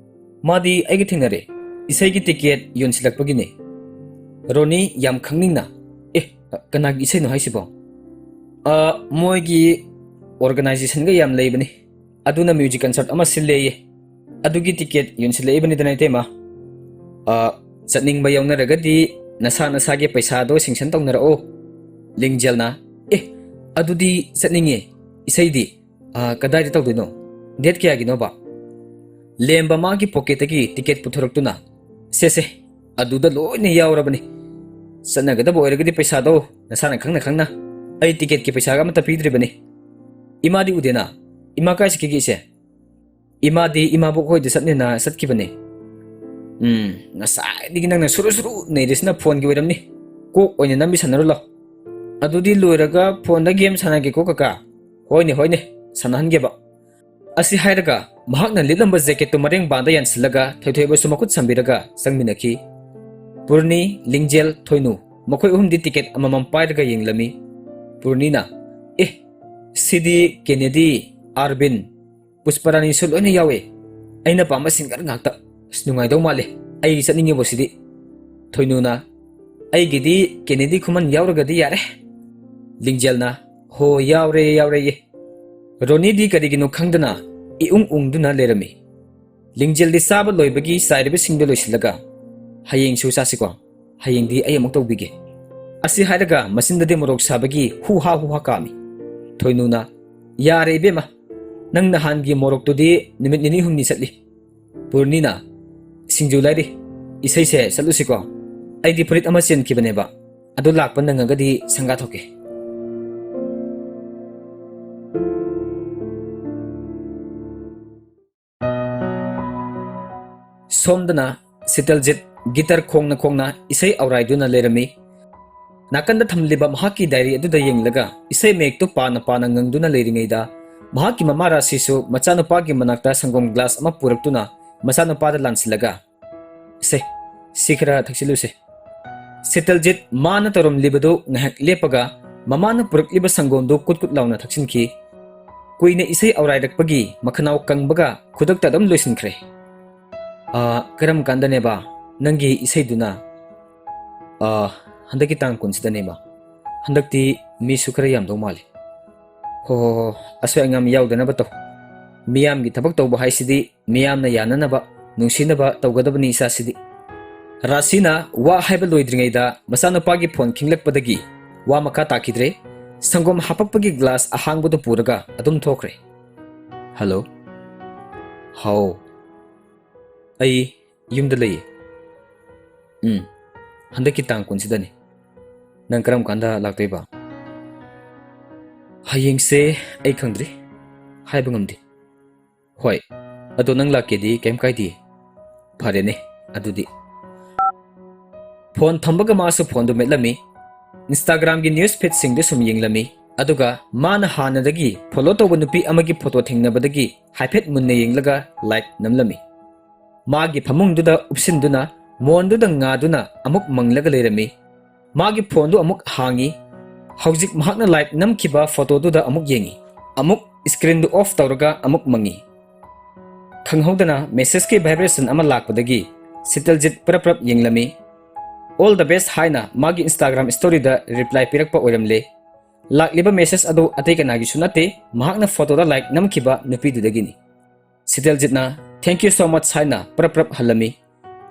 ꯃꯥꯗꯤ ꯑꯩꯒ ꯊꯦꯡꯅꯔꯦ, ꯏꯁꯩꯒꯤ ꯇꯤꯀꯦꯠ ꯌꯣꯟꯁꯤꯜꯂꯛꯄꯒꯤꯅꯦ꯫" ꯔꯣꯅꯤ ꯌꯥꯝ ꯈꯪꯅꯤꯡꯅ, "ꯑꯦ, ꯀꯅꯥꯒꯤ ꯏꯁꯩꯅꯣ ꯍꯥꯏꯁꯤꯕꯣ?" "ꯑ, ꯃꯣꯏꯒꯤ ꯑꯣꯔꯒꯅꯥꯏꯖꯦꯁꯟꯒ ꯌꯥꯝ ꯂꯩꯕꯅꯤ, ꯑꯗꯨꯅ ꯃ꯭ꯌꯨꯖꯤꯛ ꯀꯟꯁꯔꯠ ꯑꯃ ꯁꯤꯜꯂꯦꯌꯦ, ꯑꯗꯨꯒꯤ ꯇꯤꯀꯦꯠ ꯌꯣꯟꯁꯤꯜꯂꯛꯏꯕꯅꯤꯗꯅ ꯏꯇꯩꯃ꯫ ꯑ, ꯆꯠꯅꯤꯡꯕ ꯌꯥꯎꯅꯔꯒꯗꯤ ꯅꯁꯥ ꯅꯁꯥꯒꯤ ꯄꯩꯁꯥꯗꯣ ꯁꯦꯡꯁꯟ ꯇꯧꯅꯔꯛꯑꯣ꯫" ꯂꯤꯡꯖꯦꯜꯅ, "ꯑꯦ, ꯑꯗꯨꯗꯤ ꯆꯠꯅꯤꯡꯉꯦ, ꯏꯁꯩꯗꯤ, ꯑ, ꯀꯗꯥꯏꯗ ꯇꯧꯗꯣꯏꯅꯣ? ꯗꯦꯠ ꯀꯌꯥꯒꯤꯅꯣꯕ?" ꯂꯦꯝꯕ ꯃꯥꯒꯤ ꯄꯣꯀꯦꯠꯇꯒꯤ ꯇꯤꯀꯦꯠ ꯄꯨꯊꯣꯔꯛꯇꯨꯅ, "ꯁꯦ ꯁꯦ, ꯑꯗꯨꯗ ꯂꯣꯏꯅ ꯌꯥꯎꯔꯕꯅꯤ꯫ ꯆꯠꯅꯒꯗꯕ ꯑꯣꯏꯔꯒꯗꯤ ꯄꯩꯁꯥꯗꯣ ꯅꯁꯥꯅ ꯈꯪꯅ ꯈꯪꯅ꯫ ꯑꯩ ꯇꯤꯀꯦꯠꯀꯤ ꯄꯩꯁꯥꯒ ꯑꯃꯠꯇ ꯄꯤꯗ꯭ꯔꯤꯕꯅꯤ꯫ ꯏꯃꯥꯗꯤ ꯎꯗꯦꯅ? ꯏꯃꯥ ꯀꯥꯏ ꯆꯠꯈꯤꯒꯦ ꯏꯆꯦ?" "ꯏꯃꯥꯗꯤ ꯏꯃꯥꯕꯣꯛ ꯍꯣꯏꯗ ꯆꯠꯅꯦꯅ ꯆꯠꯈꯤꯕꯅꯦ꯫" "ꯎꯝ, ꯉꯁꯥꯏꯗꯒꯤ ꯅꯪꯅ ꯁꯨꯔꯨ ꯁꯨꯔꯨ ꯅꯩꯔꯤꯁꯤꯅ ꯐꯣꯟꯒꯤ ꯑꯣꯏꯔꯝꯅꯤ꯫ ꯀꯣꯛ ꯑꯣꯏꯅ ꯅꯝꯕꯤ ꯁꯥꯟꯅꯔꯨ ꯂꯥꯎ꯫ ꯑꯗꯨꯗꯤ ꯂꯣꯏꯔꯒ ꯐꯣꯟꯗ ꯒꯦꯝ ꯁꯥꯟꯅꯒꯦꯀꯣ ꯀꯀꯥ꯫" "ꯍꯣꯏꯅꯦ, ꯍꯣꯏꯅꯦ, ꯁꯥꯟꯅꯍꯟꯒꯦꯕ꯫" ꯑꯁꯤ ꯍꯥꯏꯔꯒ ꯃꯍꯥꯛꯅ ꯂꯤꯠꯂꯝꯕ ꯖꯦꯀꯦꯠꯇꯨ ꯃꯔꯦꯡꯕꯥꯟꯗ ꯌꯥꯟꯁꯤꯜꯂꯒ ꯊꯣꯏꯊꯣꯏꯕꯁꯨ ꯃꯈꯨꯠ ꯁꯝꯕꯤꯔꯒ ꯆꯪꯃꯤꯟꯅꯈꯤ꯫ ꯄꯨꯔꯅꯤ, ꯂꯤꯡꯖꯦꯜ, ꯊꯣꯏꯅꯨ ꯃꯈꯣꯏ ꯑꯍꯨꯝꯗꯤ ꯇꯤꯀꯦꯠ ꯑꯃꯃꯝ ꯄꯥꯏꯔꯒ ꯌꯦꯡꯂꯝꯃꯤ꯫ ꯄꯨꯔꯅꯤꯅ, "ꯑꯦ, ꯁꯤꯗꯤ ꯀꯦꯅꯦꯗꯤ, ꯑꯥꯔꯕꯤꯟ, ꯄꯨꯁꯄꯔꯥꯅꯤꯁꯨ ꯂꯣꯏꯅ ꯌꯥꯎꯋꯦ꯫ ꯑꯩꯅ ꯄꯥꯝꯕ ꯁꯤꯡꯒꯔ ꯉꯥꯛꯇ꯫ ꯑꯁ, ꯅꯨꯡꯉꯥꯏꯗꯧ ꯃꯥꯜꯂꯦ꯫ ꯑꯩ ꯆꯠꯅꯤꯡꯉꯦꯕꯣ ꯁꯤꯗꯤ꯫" ꯊꯣꯏꯅꯨꯅ, "ꯑꯩꯒꯤꯗꯤ ꯀꯦꯅꯦꯗꯤ ꯈꯨꯃꯟ ꯌꯥꯎꯔꯒꯗꯤ ꯌꯥꯔꯦ꯫" ꯂꯤꯡꯖꯦꯜꯅ, "ꯍꯣ, ꯌꯥꯎꯔꯦ, ꯌꯥꯎꯔꯦꯌꯦ꯫" ꯔꯣꯅꯤꯗꯤ ꯀꯔꯤꯒꯤꯅꯣ ꯈꯪꯗꯅ ꯏꯎꯪ ꯎꯪꯗꯨꯅ ꯂꯩꯔꯝꯃꯤ꯫ ꯂꯤꯡꯖꯦꯜꯗꯤ ꯆꯥꯕ ꯂꯣꯏꯕꯒꯤ ꯆꯥꯏꯔꯤꯕꯁꯤꯡꯗꯨ ꯂꯣꯏꯁꯤꯜꯂꯒ, "ꯍꯌꯦꯡꯁꯨ ꯆꯥꯁꯤꯀꯣ, ꯍꯌꯦꯡꯗꯤ ꯑꯩ ꯑꯃꯨꯛ ꯇꯧꯕꯤꯒꯦ꯫" ꯑꯁꯤ ꯍꯥꯏꯔꯒ ꯃꯆꯤꯟꯗꯗꯤ ꯃꯣꯔꯣꯛ ꯁꯥꯕꯒꯤ ꯍꯨ ꯍꯥ ꯍꯨ ꯍꯥ ꯀꯥꯝꯃꯤ꯫ ꯊꯣꯏꯅꯨꯅ, "ꯌꯥꯔꯦ ꯏꯕꯦꯝꯃ, ꯅꯪ ꯅꯍꯥꯟꯒꯤ ꯃꯣꯔꯣꯛꯇꯨꯗꯤ ꯅꯨꯃꯤꯠ ꯅꯤꯅꯤ ꯍꯨꯝꯅꯤ ꯆꯠꯂꯤ꯫" ꯄꯨꯔꯅꯤꯅ, "ꯁꯤꯡꯖꯨ ꯂꯩꯔꯤ, ꯏꯁꯩꯁꯦ ꯆꯠꯂꯨꯁꯤꯀꯣ꯫ ꯑꯩꯗꯤ ꯐꯨꯔꯤꯠ ꯑꯃ ꯆꯦꯟꯈꯤꯕꯅꯦꯕ, ꯑꯗꯨ ꯂꯥꯛꯄ ꯅꯪꯉꯒꯗꯤ ꯁꯪꯒꯥ ꯊꯣꯛꯀꯦ꯫" ꯁꯣꯝꯗꯅ ꯁꯤꯇꯜꯖꯤꯠ ꯒꯤꯇꯔ ꯈꯣꯡꯅ ꯈꯣꯡꯅ ꯏꯁꯩ ꯑꯧꯔꯥꯏꯗꯨꯅ ꯂꯩꯔꯝꯃꯤ꯫ ꯅꯥꯀꯟꯗ ꯊꯝꯂꯤꯕ ꯃꯍꯥꯛꯀꯤ ꯗꯥꯏꯔꯤ ꯑꯗꯨꯗ ꯌꯦꯡꯂꯒ ꯏꯁꯩ ꯃꯌꯦꯛꯇꯨ ꯄꯥꯅ ꯄꯥꯅ ꯉꯪꯗꯨꯅ ꯂꯩꯔꯤꯉꯩꯗ, ꯃꯍꯥꯛꯀꯤ ꯃꯃꯥ ꯔꯥꯁꯤꯁꯨ ꯃꯆꯥꯅꯨꯄꯥꯒꯤ ꯃꯅꯥꯛꯇ ꯁꯪꯒꯣꯝ ꯒ꯭ꯂꯥꯁ ꯑꯃ ꯄꯨꯔꯛꯇꯨꯅ ꯃꯆꯥꯅꯨꯄꯥꯗ ꯂꯥꯟꯁꯤꯜꯂꯒ, "ꯁꯦ, ꯁꯤ ꯈꯔ ꯊꯛꯆꯤꯜꯂꯨꯁꯦ꯫" ꯁꯤꯇꯜꯖꯤꯠ ꯃꯥꯅ ꯇꯧꯔꯝꯂꯤꯕꯗꯨ ꯉꯥꯏꯍꯥꯛ ꯂꯦꯞꯄꯒ ꯃꯃꯥꯅ ꯄꯨꯔꯛꯂꯤꯕ ꯁꯪꯒꯣꯝꯗꯨ ꯀꯨꯠ ꯀꯨꯠ ꯂꯥꯎꯅ ꯊꯛꯆꯤꯟꯈꯤ꯫ ꯀꯨꯏꯅ ꯏꯁꯩ ꯑꯧꯔꯥꯏꯔꯛꯄꯒꯤ ꯃꯈꯅꯥꯎ ꯀꯪꯕꯒ ꯈꯨꯗꯛꯇ ꯑꯗꯨꯝ ꯂꯣꯏꯁꯤꯟꯈ꯭ꯔꯦ꯫ "ꯑꯥ, ꯀꯔꯝ ꯀꯥꯟꯗꯅꯦꯕ ꯅꯪꯒꯤ ꯏꯁꯩꯗꯨꯅ?" "ꯑꯥ, ꯍꯟꯗꯛꯀꯤ ꯇꯥꯡ ꯀꯨꯟꯁꯤꯗꯅꯦꯕ꯫ ꯍꯟꯗꯛꯇꯤ ꯃꯤꯁꯨ ꯈꯔ ꯌꯥꯝꯗꯧ ꯃꯥꯜꯂꯦ꯫" "ꯍꯣ ꯍꯣ ꯍꯣ, ꯑꯁꯣꯏ ꯑꯉꯥꯝ ꯌꯥꯎꯗꯅꯕ ꯇꯧ꯫ ꯃꯤꯌꯥꯝꯒꯤ ꯊꯕꯛ ꯇꯧꯕ ꯍꯥꯏꯁꯤꯗꯤ ꯃꯤꯌꯥꯝꯅ ꯌꯥꯅꯅꯕ, ꯅꯨꯡꯁꯤꯅꯕ ꯇꯧꯒꯗꯕꯅꯤ ꯏꯆꯥꯁꯤꯗꯤ꯫" ꯔꯥꯁꯤꯅ ꯋꯥ ꯍꯥꯏꯕ ꯂꯣꯏꯗ꯭ꯔꯤꯉꯩꯗ ꯃꯆꯥꯅꯨꯄꯥꯒꯤ ꯐꯣꯟ ꯈꯤꯡꯂꯛꯄꯗꯒꯤ ꯋꯥ ꯃꯈꯥ ꯇꯥꯈꯤꯗ꯭ꯔꯦ꯫ ꯁꯪꯒꯣꯝ ꯍꯥꯄꯛꯄꯒꯤ ꯒ꯭ꯂꯥꯁ ꯑꯍꯥꯡꯕꯗꯨ ꯄꯨꯔꯒ ꯑꯗꯨꯝ ꯊꯣꯛꯈ꯭ꯔꯦ꯫ "ꯍꯜꯂꯣ꯫" "ꯍꯥꯎ꯫" "ꯑꯩ ꯌꯨꯝꯗ ꯂꯩꯌꯦ꯫" "ꯎꯝ, ꯍꯟꯗꯛꯀꯤ ꯇꯥꯡ ꯀꯨꯟꯁꯤꯗꯅꯤ꯫ ꯅꯪ ꯀꯔꯝ ꯀꯥꯟꯗ ꯂꯥꯛꯇꯣꯏꯕ?" "ꯍꯌꯦꯡꯁꯦ ꯑꯩ ꯈꯪꯗ꯭ꯔꯤ, ꯍꯥꯏꯕ ꯉꯝꯗꯦ꯫" "ꯍꯣꯏ, ꯑꯗꯣ ꯅꯪ ꯂꯥꯛꯀꯦꯗꯤ ꯀꯩꯝ ꯀꯥꯏꯗꯦ꯫" "ꯐꯔꯦꯅꯦ ꯑꯗꯨꯗꯤ꯫" ꯐꯣꯟ ꯊꯝꯕꯒ ꯃꯥꯁꯨ ꯐꯣꯟꯗꯨ ꯃꯦꯠꯂꯝꯃꯤ꯫ Instagram-ꯒꯤ news feed-ꯁꯤꯡꯗꯨ ꯁꯨꯝ ꯌꯦꯡꯂꯝꯃꯤ꯫ ꯑꯗꯨꯒ ꯃꯥꯅ ꯍꯥꯟꯅꯗꯒꯤ follow ꯇꯧꯕ ꯅꯨꯄꯤ ꯑꯃꯒꯤ photo ꯊꯦꯡꯅꯕꯗꯒꯤ ꯍꯥꯏꯐꯦꯠ ꯃꯨꯟꯅ ꯌꯦꯡꯂꯒ like ꯅꯝꯂꯝꯃꯤ꯫ ꯃꯥꯒꯤ ꯐꯃꯨꯡꯗꯨꯗ ꯎꯞꯁꯤꯟꯗꯨꯅ ꯃꯣꯟꯗꯨꯗ ꯉꯥꯗꯨꯅ ꯑꯃꯨꯛ ꯃꯪꯂꯒ ꯂꯩꯔꯝꯃꯤ꯫ ꯃꯥꯒꯤ ꯐꯣꯟꯗꯨ ꯑꯃꯨꯛ ꯍꯥꯡꯉꯤ꯫ ꯍꯧꯖꯤꯛ ꯃꯍꯥꯛꯅ like ꯅꯝꯈꯤꯕ photo-ꯗꯨꯗ ꯑꯃꯨꯛ ꯌꯦꯡꯉꯤ꯫ ꯑꯃꯨꯛ screen-ꯗꯨ off ꯇꯧꯔꯒ ꯑꯃꯨꯛ ꯃꯪꯉꯤ꯫ ꯈꯪꯍꯧꯗꯅ message-ꯀꯤ vibration ꯑꯃ ꯂꯥꯛꯄꯗꯒꯤ ꯁꯤꯇꯜꯖꯤꯠ ꯄ꯭ꯔꯞ ꯄ꯭ꯔꯞ ꯌꯦꯡꯂꯝꯃꯤ꯫ "All the best" ꯍꯥꯏꯅ ꯃꯥꯒꯤ Instagram story-ꯗ reply ꯄꯤꯔꯛꯄ ꯑꯣꯏꯔꯝꯂꯦ꯫ ꯂꯥꯛꯂꯤꯕ message ꯑꯗꯨ ꯑꯇꯩ ꯀꯅꯥꯒꯤꯁꯨ ꯅꯠꯇꯦ, ꯃꯍꯥꯛꯅ photo-ꯗ like ꯅꯝꯈꯤꯕ ꯅꯨꯄꯤꯗꯨꯗꯒꯤꯅꯤ꯫ ꯁꯤꯇꯜꯖꯤꯠꯅ "Thank you so much" ꯍꯥꯏꯅ ꯄ꯭ꯔꯞ ꯄ꯭ꯔꯞ ꯍꯜꯂꯝꯃꯤ꯫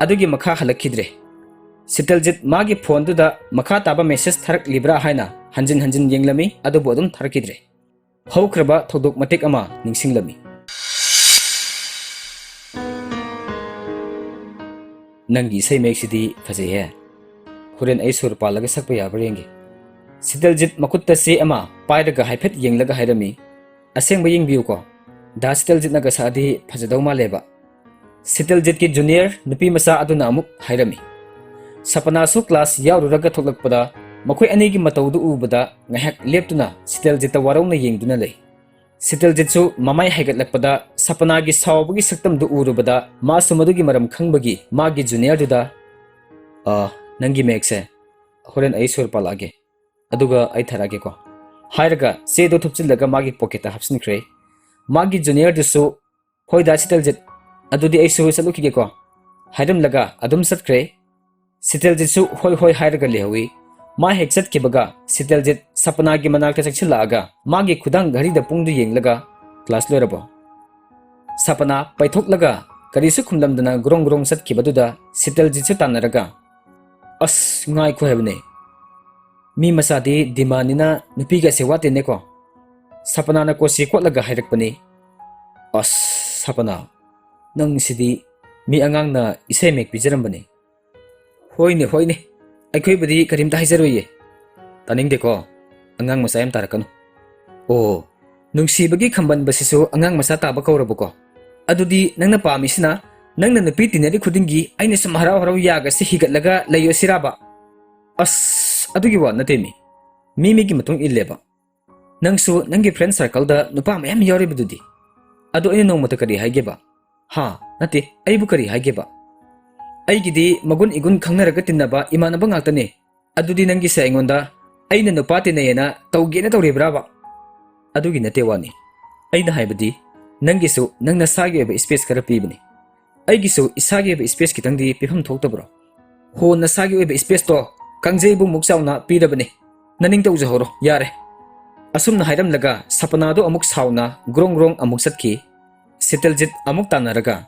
ꯑꯗꯨꯒꯤ ꯃꯈꯥ ꯍꯜꯂꯛꯈꯤꯗ꯭ꯔꯦ꯫ ꯁꯤꯇꯜꯖꯤꯠ ꯃꯥꯒꯤ ꯐꯣꯟꯗꯨꯗ ꯃꯈꯥ ꯇꯥꯕ message ꯊꯥꯔꯛꯂꯤꯕ꯭ꯔꯥ ꯍꯥꯏꯅ ꯍꯟꯖꯤꯟ ꯍꯟꯖꯤꯟ ꯌꯦꯡꯂꯝꯃꯤ, ꯑꯗꯨꯕꯨ ꯑꯗꯨꯝ ꯊꯥꯔꯛꯈꯤꯗ꯭ꯔꯦ꯫ ꯍꯧꯈ꯭ꯔꯕ ꯊꯧꯗꯣꯛ ꯃꯇꯦꯛ ꯑꯃ ꯅꯤꯡꯁꯤꯡꯂꯝꯃꯤ꯫ "ꯅꯪꯒꯤ ꯏꯁꯩ ꯃꯌꯦꯛꯁꯤꯗꯤ ꯐꯖꯩꯍꯦ꯫ ꯍꯣꯔꯦꯟ ꯑꯩ ꯁꯨꯔ ꯄꯥꯜꯂꯒ ꯁꯛꯄ ꯌꯥꯕ꯭ꯔꯥ ꯌꯦꯡꯒꯦ꯫" ꯁꯤꯇꯜꯖꯤꯠ ꯃꯈꯨꯠꯇ ꯆꯦ ꯑꯃ ꯄꯥꯏꯔꯒ ꯍꯥꯏꯐꯦꯠ ꯌꯦꯡꯂꯒ ꯍꯥꯏꯔꯝꯃꯤ꯫ "ꯑꯁꯦꯡꯕ ꯌꯦꯡꯕꯤꯌꯨꯀꯣ, ꯗꯥ ꯁꯤꯇꯜꯖꯤꯠꯅꯒ ꯁꯛꯑꯗꯤ ꯐꯖꯗꯧ ꯃꯥꯜꯂꯦꯕ꯫" ꯁꯤꯇꯜꯖꯤꯠꯀꯤ junior ꯅꯨꯄꯤ ꯃꯆꯥ ꯑꯗꯨꯅ ꯑꯃꯨꯛ ꯍꯥꯏꯔꯝꯃꯤ꯫ ꯁꯄꯅꯥꯁꯨ class ꯌꯥꯎꯔꯨꯔꯒ ꯊꯣꯛꯂꯛꯄꯗ ꯃꯈꯣꯏ ꯑꯅꯤꯒꯤ ꯃꯇꯧꯗꯨ ꯎꯕꯗ ꯉꯥꯏꯍꯥꯛ ꯂꯦꯞꯇꯨꯅ ꯁꯤꯇꯦꯜꯖꯤꯠꯇ ꯋꯥꯔꯧꯅ ꯌꯦꯡꯗꯨꯅ ꯂꯩ꯫ ꯁꯤꯇꯦꯜꯖꯤꯠꯁꯨ ꯃꯃꯥꯏ ꯍꯥꯏꯒꯠꯂꯛꯄꯗ ꯁꯄꯅꯥꯒꯤ ꯁꯥꯎꯕꯒꯤ ꯁꯛꯇꯝꯗꯨ ꯎꯔꯨꯕꯗ ꯃꯥꯁꯨ ꯃꯗꯨꯒꯤ ꯃꯔꯝ ꯈꯪꯕꯒꯤ ꯃꯥꯒꯤ ꯖꯨꯅꯤꯌꯔꯗꯨꯗ, "ꯑ, ꯅꯪꯒꯤ ꯃꯌꯦꯛꯁꯦ ꯍꯣꯔꯦꯟ ꯑꯩ ꯁꯨꯔ ꯄꯥꯜꯂꯛꯑꯒꯦ, ꯑꯗꯨꯒ ꯑꯩ ꯊꯥꯔꯛꯑꯒꯦꯀꯣ," ꯍꯥꯏꯔꯒ ꯆꯦꯗꯣ ꯊꯨꯞꯆꯤꯜꯂꯒ ꯃꯥꯒꯤ ꯄꯣꯀꯦꯠꯇ ꯍꯥꯞꯆꯤꯟꯈ꯭ꯔꯦ꯫ ꯃꯥꯒꯤ ꯖꯨꯅꯤꯌꯔꯗꯨꯁꯨ, "ꯍꯣꯏꯗ ꯁꯤꯇꯦꯜꯖꯤꯠ, ꯑꯗꯨꯗꯤ ꯑꯩꯁꯨ ꯆꯠꯂꯨꯈꯤꯒꯦꯀꯣ," ꯍꯥꯏꯔꯝꯂꯒ ꯑꯗꯨꯝ ꯆꯠꯈ꯭ꯔꯦ꯫ ꯁꯤꯇꯦꯜꯖꯤꯠꯁꯨ ꯍꯣꯏ ꯍꯣꯏ ꯍꯥꯏꯔꯒ ꯂꯩꯍꯧꯏ꯫ ꯃꯥ ꯍꯦꯛ ꯆꯠꯈꯤꯕꯒ ꯁꯤꯇꯦꯜꯖꯤꯠ ꯁꯄꯅꯥꯒꯤ ꯃꯅꯥꯛꯇ ꯆꯪꯁꯤꯜꯂꯛꯑꯒ ꯃꯥꯒꯤ ꯈꯨꯗꯥꯡ ꯘꯔꯤꯗ ꯄꯨꯡꯗꯨ ꯌꯦꯡꯂꯒ, "ꯀ꯭ꯂꯥꯁ ꯂꯣꯏꯔꯕꯣ?" ꯁꯄꯅꯥ ꯄꯩꯊꯣꯛꯂꯒ ꯀꯔꯤꯁꯨ ꯈꯨꯝꯂꯝꯗꯅ ꯒ꯭ꯔꯣꯡ ꯒ꯭ꯔꯣꯡ ꯆꯠꯈꯤꯕꯗꯨꯗ ꯁꯤꯇꯦꯜꯖꯤꯠꯁꯨ ꯇꯥꯟꯅꯔꯒ, "ꯑꯁ, ꯉꯥꯏꯈꯣ ꯍꯥꯏꯕꯅꯦ꯫ ꯃꯤ ꯃꯆꯥꯗꯤ ꯗꯤꯃꯥꯟꯅꯤꯅ ꯅꯨꯄꯤꯒꯁꯦ ꯋꯥꯠꯇꯦꯅꯦꯀꯣ?" ꯁꯄꯅꯥꯅ ꯀꯣꯆꯤ ꯀꯣꯠꯂꯒ ꯍꯥꯏꯔꯛꯄꯅꯤ꯫ "ꯑꯁ, ꯁꯄꯅꯥ, ꯅꯪꯁꯤꯗꯤ ꯃꯤ ꯑꯉꯥꯡꯅ ꯏꯁꯩ ꯃꯌꯦꯛ ꯄꯤꯖꯔꯝꯕꯅꯤ꯫" "ꯍꯣꯏꯅꯦ, ꯍꯣꯏꯅꯦ, ꯑꯩꯈꯣꯏꯕꯨꯗꯤ ꯀꯔꯤꯝꯇ ꯍꯥꯏꯖꯔꯣꯏꯌꯦ꯫" "ꯇꯥꯅꯤꯡꯗꯦꯀꯣ, ꯑꯉꯥꯡ ꯃꯆꯥ ꯌꯥꯝ ꯇꯥꯔꯛꯀꯅꯨ꯫" "ꯑꯣ, ꯅꯨꯡꯁꯤꯕꯒꯤ ꯈꯝꯕꯟꯕꯁꯤꯁꯨ ꯑꯉꯥꯡ ꯃꯆꯥ ꯇꯥꯕ ꯀꯧꯔꯕꯀꯣ? ꯑꯗꯨꯗꯤ ꯅꯪꯅ ꯄꯥꯝꯃꯤꯁꯤꯅ ꯅꯪꯅ ꯅꯨꯄꯤ ꯇꯤꯟꯅꯔꯤ ꯈꯨꯗꯤꯡꯒꯤ ꯑꯩꯅ ꯁꯨꯝ ꯍꯔꯥꯎ ꯍꯔꯥꯎ ꯌꯥꯒꯁꯤ ꯍꯤꯒꯠꯂꯒ ꯂꯩꯌꯣ ꯁꯤꯔꯥꯕ?" "ꯑꯁ, ꯑꯗꯨꯒꯤ ꯋꯥ ꯅꯠꯇꯦ ꯃꯤ꯫ ꯃꯤ ꯃꯤꯒꯤ ꯃꯇꯨꯡ ꯏꯜꯂꯦꯕ꯫ ꯅꯪꯁꯨ ꯅꯪꯒꯤ friend circleꯗ ꯅꯨꯄꯥ ꯃꯌꯥꯝ ꯌꯥꯎꯔꯤꯕꯗꯨꯗꯤ꯫ ꯑꯗꯣ ꯑꯩꯅ ꯅꯣꯡꯃꯇ ꯀꯔꯤ ꯍꯥꯏꯒꯦꯕ? ꯍꯥ? ꯅꯠꯇꯦ, ꯑꯩꯕꯨ ꯀꯔꯤ ꯍꯥꯏꯒꯦꯕ? ꯑꯩꯒꯤꯗꯤ ꯃꯒꯨꯟ ꯏꯒꯨꯟ ꯈꯪꯅꯔꯒ ꯇꯤꯟꯅꯕ ꯏꯃꯥꯟꯅꯕ ꯉꯥꯛꯇꯅꯦ꯫ ꯑꯗꯨꯗꯤ ꯅꯪꯒꯤꯁꯦ ꯑꯩꯉꯣꯟꯗ ꯑꯩꯅ ꯅꯨꯄꯥ ꯇꯤꯟꯅꯩꯌꯦꯅ ꯇꯧꯒꯦꯅ ꯇꯧꯔꯤꯕ꯭ꯔꯥꯕ?" "ꯑꯗꯨꯒꯤ ꯅꯠꯇꯦ ꯋꯥꯅꯤ꯫ ꯑꯩꯅ ꯍꯥꯏꯕꯗꯤ ꯅꯪꯒꯤꯁꯨ ꯅꯪ ꯅꯁꯥꯒꯤ ꯑꯣꯏꯕ space ꯈꯔ ꯄꯤꯕꯅꯤ꯫ ꯑꯩꯒꯤꯁꯨ ꯏꯁꯥꯒꯤ ꯑꯣꯏꯕ space ꯈꯤꯇꯪꯗꯤ ꯄꯤꯐꯝ ꯊꯣꯛꯇꯕ꯭ꯔꯣ?" "ꯍꯣ, ꯅꯁꯥꯒꯤ ꯑꯣꯏꯕ spaceꯇꯣ ꯀꯥꯡꯖꯩꯕꯨꯡꯃꯨꯛ ꯆꯥꯎꯅ ꯄꯤꯔꯕꯅꯤ꯫ ꯅꯅꯤꯡ ꯇꯧꯖꯍꯧꯔꯣ, ꯌꯥꯔꯦ꯫" ꯑꯁꯨꯝꯅ ꯍꯥꯏꯔꯝꯂꯒ ꯁꯄꯅꯥꯗꯣ ꯑꯃꯨꯛ ꯁꯥꯎꯅ ꯒ꯭ꯔꯣꯡ ꯒ꯭ꯔꯣꯡ ꯑꯃꯨꯛ ꯆꯠꯈꯤ꯫ ꯁꯤꯇꯦꯜꯖꯤꯠ ꯑꯃꯨꯛ ꯇꯥꯟꯅꯔꯒ,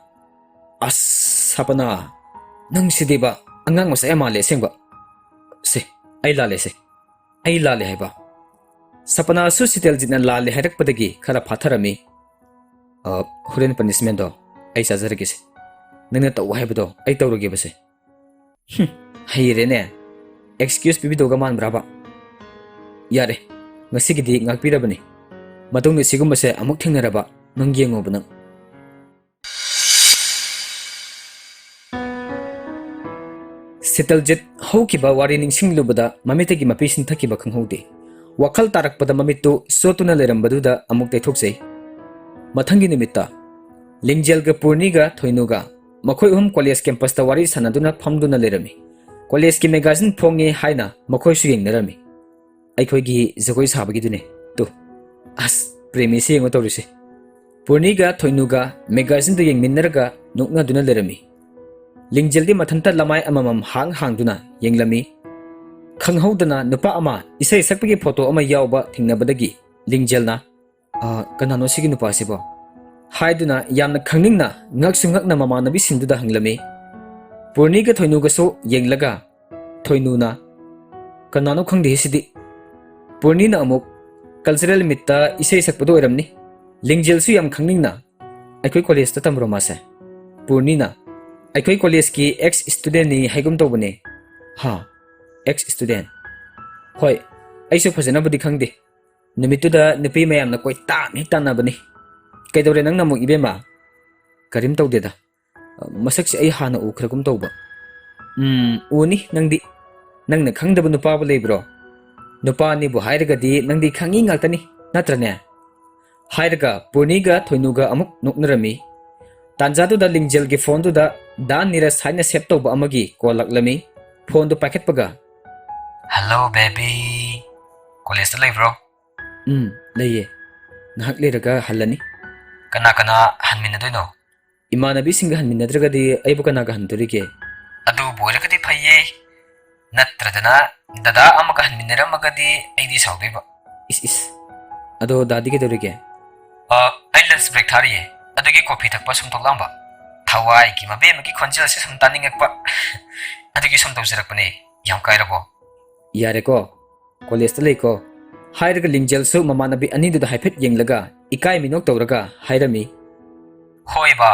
"ꯑꯁ, ꯁꯄꯅꯥ, ꯅꯪꯁꯤꯗꯤꯕ ꯑꯉꯥꯡ ꯃꯆꯥ ꯌꯥꯝ ꯃꯥꯜꯂꯦ ꯑꯁꯦꯡꯕ꯫ ꯁꯦ, ꯑꯩ ꯂꯥꯜꯂꯦ ꯁꯦ꯫ ꯑꯩ ꯂꯥꯜꯂꯦ ꯍꯥꯏꯕ꯫" ꯁꯄꯅꯥꯁꯨ ꯁꯤꯇꯦꯜꯖꯤꯠꯅ ꯂꯥꯜꯂꯦ ꯍꯥꯏꯔꯛꯄꯗꯒꯤ ꯈꯔ ꯐꯥꯊꯔꯝꯃꯤ꯫ "ꯑ, ꯍꯣꯔꯦꯟ punishmentꯗꯣ ꯑꯩ ꯆꯥꯖꯔꯒꯦꯁꯦ꯫ ꯅꯪꯅ ꯇꯧ ꯍꯥꯏꯕꯗꯣ ꯑꯩ ꯇꯧꯔꯒꯦꯕꯁꯦ꯫" "ꯍꯨꯝ, ꯍꯩꯔꯦꯅꯦ꯫ Excuse ꯄꯤꯕꯤꯗꯧꯒ ꯃꯥꯟꯕ꯭ꯔꯥꯕ? ꯌꯥꯔꯦ, ꯉꯁꯤꯒꯤꯗꯤ ꯉꯥꯛꯄꯤꯔꯕꯅꯤ꯫ ꯃꯇꯨꯡꯗ ꯁꯤꯒꯨꯝꯕꯁꯦ ꯑꯃꯨꯛ ꯊꯦꯡꯅꯔꯕ ꯅꯪ ꯌꯦꯡꯉꯣꯕ ꯅꯪ꯫" ꯁꯤꯇꯜꯖꯤꯠ ꯍꯧꯈꯤꯕ ꯋꯥꯔꯤ ꯅꯤꯡꯁꯤꯡꯂꯨꯕꯗ ꯃꯃꯤꯠꯇꯒꯤ ꯃꯄꯤ ꯁꯤꯟꯊꯈꯤꯕ ꯈꯪꯍꯧꯗꯦ꯫ ꯋꯥꯈꯜ ꯇꯥꯔꯛꯄꯗ ꯃꯃꯤꯠꯇꯨ ꯆꯣꯠꯇꯨꯅ ꯂꯩꯔꯝꯕꯗꯨꯗ ꯑꯃꯨꯛ ꯇꯩꯊꯣꯛꯆꯩ꯫ ꯃꯊꯪꯒꯤ ꯅꯨꯃꯤꯠꯇ ꯂꯤꯡꯖꯦꯜꯒ ꯄꯨꯔꯅꯤꯒ ꯊꯣꯏꯅꯨꯒ ꯃꯈꯣꯏ ꯑꯍꯨꯝ ꯀꯣꯂꯦꯖ ꯀꯦꯝꯄꯁꯇ ꯋꯥꯔꯤ ꯁꯥꯟꯅꯗꯨꯅ ꯐꯝꯗꯨꯅ ꯂꯩꯔꯝꯃꯤ꯫ ꯀꯣꯂꯦꯖꯀꯤ ꯃꯦꯒꯥꯖꯤꯟ ꯐꯣꯡꯉꯦ ꯍꯥꯏꯅ ꯃꯈꯣꯏꯁꯨ ꯌꯦꯡꯅꯔꯝꯃꯤ꯫ ꯑꯩꯈꯣꯏꯒꯤ ꯖꯒꯣꯏ ꯁꯥꯕꯒꯤꯗꯨꯅꯦ꯫ ꯇꯨ, ꯑꯁ, ꯄ꯭ꯔꯦꯃꯤꯁꯦ ꯌꯦꯡꯉꯣ ꯇꯧꯔꯤꯁꯦ꯫ ꯄꯨꯔꯅꯤꯒ ꯊꯣꯏꯅꯨꯒ ꯃꯦꯒꯥꯖꯤꯟꯗꯨ ꯌꯦꯡꯃꯤꯟꯅꯔꯒ ꯅꯣꯛꯅꯗꯨꯅ ꯂꯩꯔꯝꯃꯤ꯫ ꯂꯤꯡꯖꯦꯜꯗꯤ ꯃꯊꯟꯇ ꯂꯃꯥꯏ ꯑꯃꯃꯝ ꯍꯥꯡ ꯍꯥꯡꯗꯨꯅ ꯌꯦꯡꯂꯝꯃꯤ꯫ ꯈꯪꯍꯧꯗꯅ ꯅꯨꯄꯥ ꯑꯃ ꯏꯁꯩ ꯁꯛꯄꯒꯤ ꯐꯣꯇꯣ ꯑꯃ ꯌꯥꯎꯕ ꯊꯦꯡꯅꯕꯗꯒꯤ ꯂꯤꯡꯖꯦꯜꯅ, "ꯑ, ꯀꯅꯥꯅꯣ ꯁꯤꯒꯤ ꯅꯨꯄꯥꯁꯤꯕꯣ?" ꯍꯥꯏꯗꯨꯅ ꯌꯥꯝꯅ ꯈꯪꯅꯤꯡꯅ ꯉꯛꯁꯨ ꯉꯛꯅ ꯃꯃꯥꯟꯅꯕꯤꯁꯤꯡꯗꯨꯗ ꯍꯪꯂꯝꯃꯤ꯫ ꯄꯨꯔꯅꯤꯒ ꯊꯣꯏꯅꯨꯒꯁꯨ ꯌꯦꯡꯂꯒ ꯊꯣꯏꯅꯨꯅ, "ꯀꯅꯥꯅꯣ ꯈꯪꯗꯦ ꯁꯤꯗꯤ"꯫ ꯄꯨꯔꯅꯤꯅ ꯑꯃꯨꯛ, "ꯀꯜꯆꯔꯦꯜ ꯃꯤꯠꯇ ꯏꯁꯩ ꯁꯛꯄꯗꯣ ꯑꯣꯏꯔꯝꯅꯤ"꯫ ꯂꯤꯡꯖꯦꯜꯁꯨ ꯌꯥꯝ ꯈꯪꯅꯤꯡꯅ, "ꯑꯩꯈꯣꯏ ꯀꯣꯂꯦꯖꯇ ꯇꯝꯕ꯭ꯔꯣ ꯃꯥꯁꯦ?" ꯄꯨꯔꯅꯤꯅ, "ꯑꯩꯈꯣꯏ ꯀꯣꯂꯦꯖꯀꯤ ꯑꯦꯛꯁ ꯁ꯭ꯇꯨꯗꯦꯟꯠꯅꯤ ꯍꯥꯏꯒꯨꯝ ꯇꯧꯕꯅꯦ"꯫ "ꯍꯥ? X student? ꯍꯣꯏ, ꯑꯩꯁꯨ ꯐꯖꯅꯕꯨꯗꯤ ꯈꯪꯗꯦ꯫ ꯅꯨꯃꯤꯠꯇꯨꯗ ꯅꯨꯄꯤ ꯃꯌꯥꯝꯅ ꯀꯣꯏꯇꯥꯟ ꯍꯦꯛ ꯇꯥꯟꯅꯕꯅꯤ꯫ ꯀꯩꯗꯧꯔꯦ ꯅꯪꯅ ꯑꯃꯨꯛ, ꯏꯕꯦꯝꯃ?" "ꯀꯔꯤꯝ ꯇꯧꯗꯦꯗ꯫ ꯃꯁꯛꯁꯦ ꯑꯩ ꯍꯥꯟꯅ ꯎꯈ꯭ꯔꯒꯨꯝ ꯇꯧꯕ"꯫ "ꯎꯝ, ꯎꯅꯤ ꯅꯪꯗꯤ꯫ ꯅꯪꯅ ꯈꯪꯗꯕ ꯅꯨꯄꯥꯕꯨ ꯂꯩꯕ꯭ꯔꯣ? ꯅꯨꯄꯥꯅꯤꯕꯨ ꯍꯥꯏꯔꯒꯗꯤ ꯅꯪꯗꯤ ꯈꯪꯉꯤ ꯉꯥꯛꯇꯅꯤ, ꯅꯠꯇ꯭ꯔꯅꯦ?" ꯍꯥꯏꯔꯒ ꯄꯨꯔꯅꯤꯒ ꯊꯣꯏꯅꯨꯒ ꯑꯃꯨꯛ ꯅꯣꯛꯅꯔꯝꯃꯤ꯫ ꯇꯥꯟꯖꯥꯗꯨꯗ ꯂꯤꯡꯖꯦꯜꯒꯤ ꯐꯣꯟꯗꯨꯗ ꯗꯥ ꯅꯤꯔꯖ ꯍꯥꯏꯅ ꯁꯦꯚ ꯇꯧꯕ ꯑꯃꯒꯤ ꯀꯣꯜ ꯂꯥꯛꯂꯝꯃꯤ꯫ ꯐꯣꯟꯗꯨ ꯄꯥꯏꯈꯠꯄꯒ, "ꯍꯜꯂꯣ ꯕꯦꯕꯤ, ꯀꯣꯂꯦꯖꯇ ꯂꯩꯕ꯭ꯔꯣ?" "ꯎꯝ, ꯂꯩꯌꯦ꯫ ꯉꯥꯏꯍꯥꯛ ꯂꯩꯔꯒ ꯍꯜꯂꯅꯤ"꯫ "ꯀꯅꯥ ꯀꯅꯥ ꯍꯟꯃꯤꯟꯅꯗꯣꯏꯅꯣ?" "ꯏꯃꯥꯟꯅꯕꯤꯁꯤꯡꯒ ꯍꯟꯃꯤꯟꯅꯗ꯭ꯔꯒꯗꯤ ꯑꯩꯕꯨ ꯀꯅꯥꯒ ꯍꯟꯗꯣꯔꯤꯒꯦ?" "ꯑꯗꯨꯕꯨ ꯑꯣꯏꯔꯒꯗꯤ ꯐꯩꯌꯦ, ꯅꯠꯇ꯭ꯔꯗꯅ ꯗꯗꯥ ꯑꯃꯒ ꯍꯟꯃꯤꯟꯅꯔꯝꯃꯒꯗꯤ ꯑꯩꯗꯤ ꯁꯥꯎꯗꯣꯏꯕ"꯫ "ꯏꯁ ꯏꯁ, ꯑꯗꯣ ꯗꯥꯗꯤ ꯀꯩꯗꯧꯔꯤꯒꯦ?" "ꯑ, ꯑꯩ ꯂꯟꯆ ꯕ꯭ꯔꯦꯛ ꯊꯥꯔꯤꯌꯦ, ꯑꯗꯨꯒꯤ ꯀꯣꯐꯤ ꯊꯛꯄ ꯁꯨꯝ ꯊꯣꯛꯂꯛꯑꯝꯕ꯫ ꯊꯋꯥꯏꯒꯤ ꯃꯕꯦꯝꯃꯒꯤ ꯈꯣꯟꯖꯦꯜꯁꯦ ꯁꯨꯝ ꯇꯥꯅꯤꯡꯉꯛꯄ, ꯑꯗꯨꯒꯤ ꯁꯨꯝ ꯇꯧꯖꯔꯛꯄꯅꯦ꯫ ꯌꯥꯝ ꯀꯥꯏꯔꯕꯣ?" "ꯌꯥꯔꯦꯀꯣ, ꯀꯣꯂꯦꯖꯇ ꯂꯩꯀꯣ"꯫ ꯍꯥꯏꯔꯒ ꯂꯤꯡꯖꯦꯜꯁꯨ ꯃꯃꯥꯟꯅꯕꯤ ꯑꯅꯤꯗꯨꯗ ꯍꯥꯏꯐꯦꯠ ꯌꯦꯡꯂꯒ ꯏꯀꯥꯏ ꯃꯤꯅꯣꯛ ꯇꯧꯔꯒ ꯍꯥꯏꯔꯝꯃꯤ꯫ "ꯍꯣꯏ ꯕꯥ,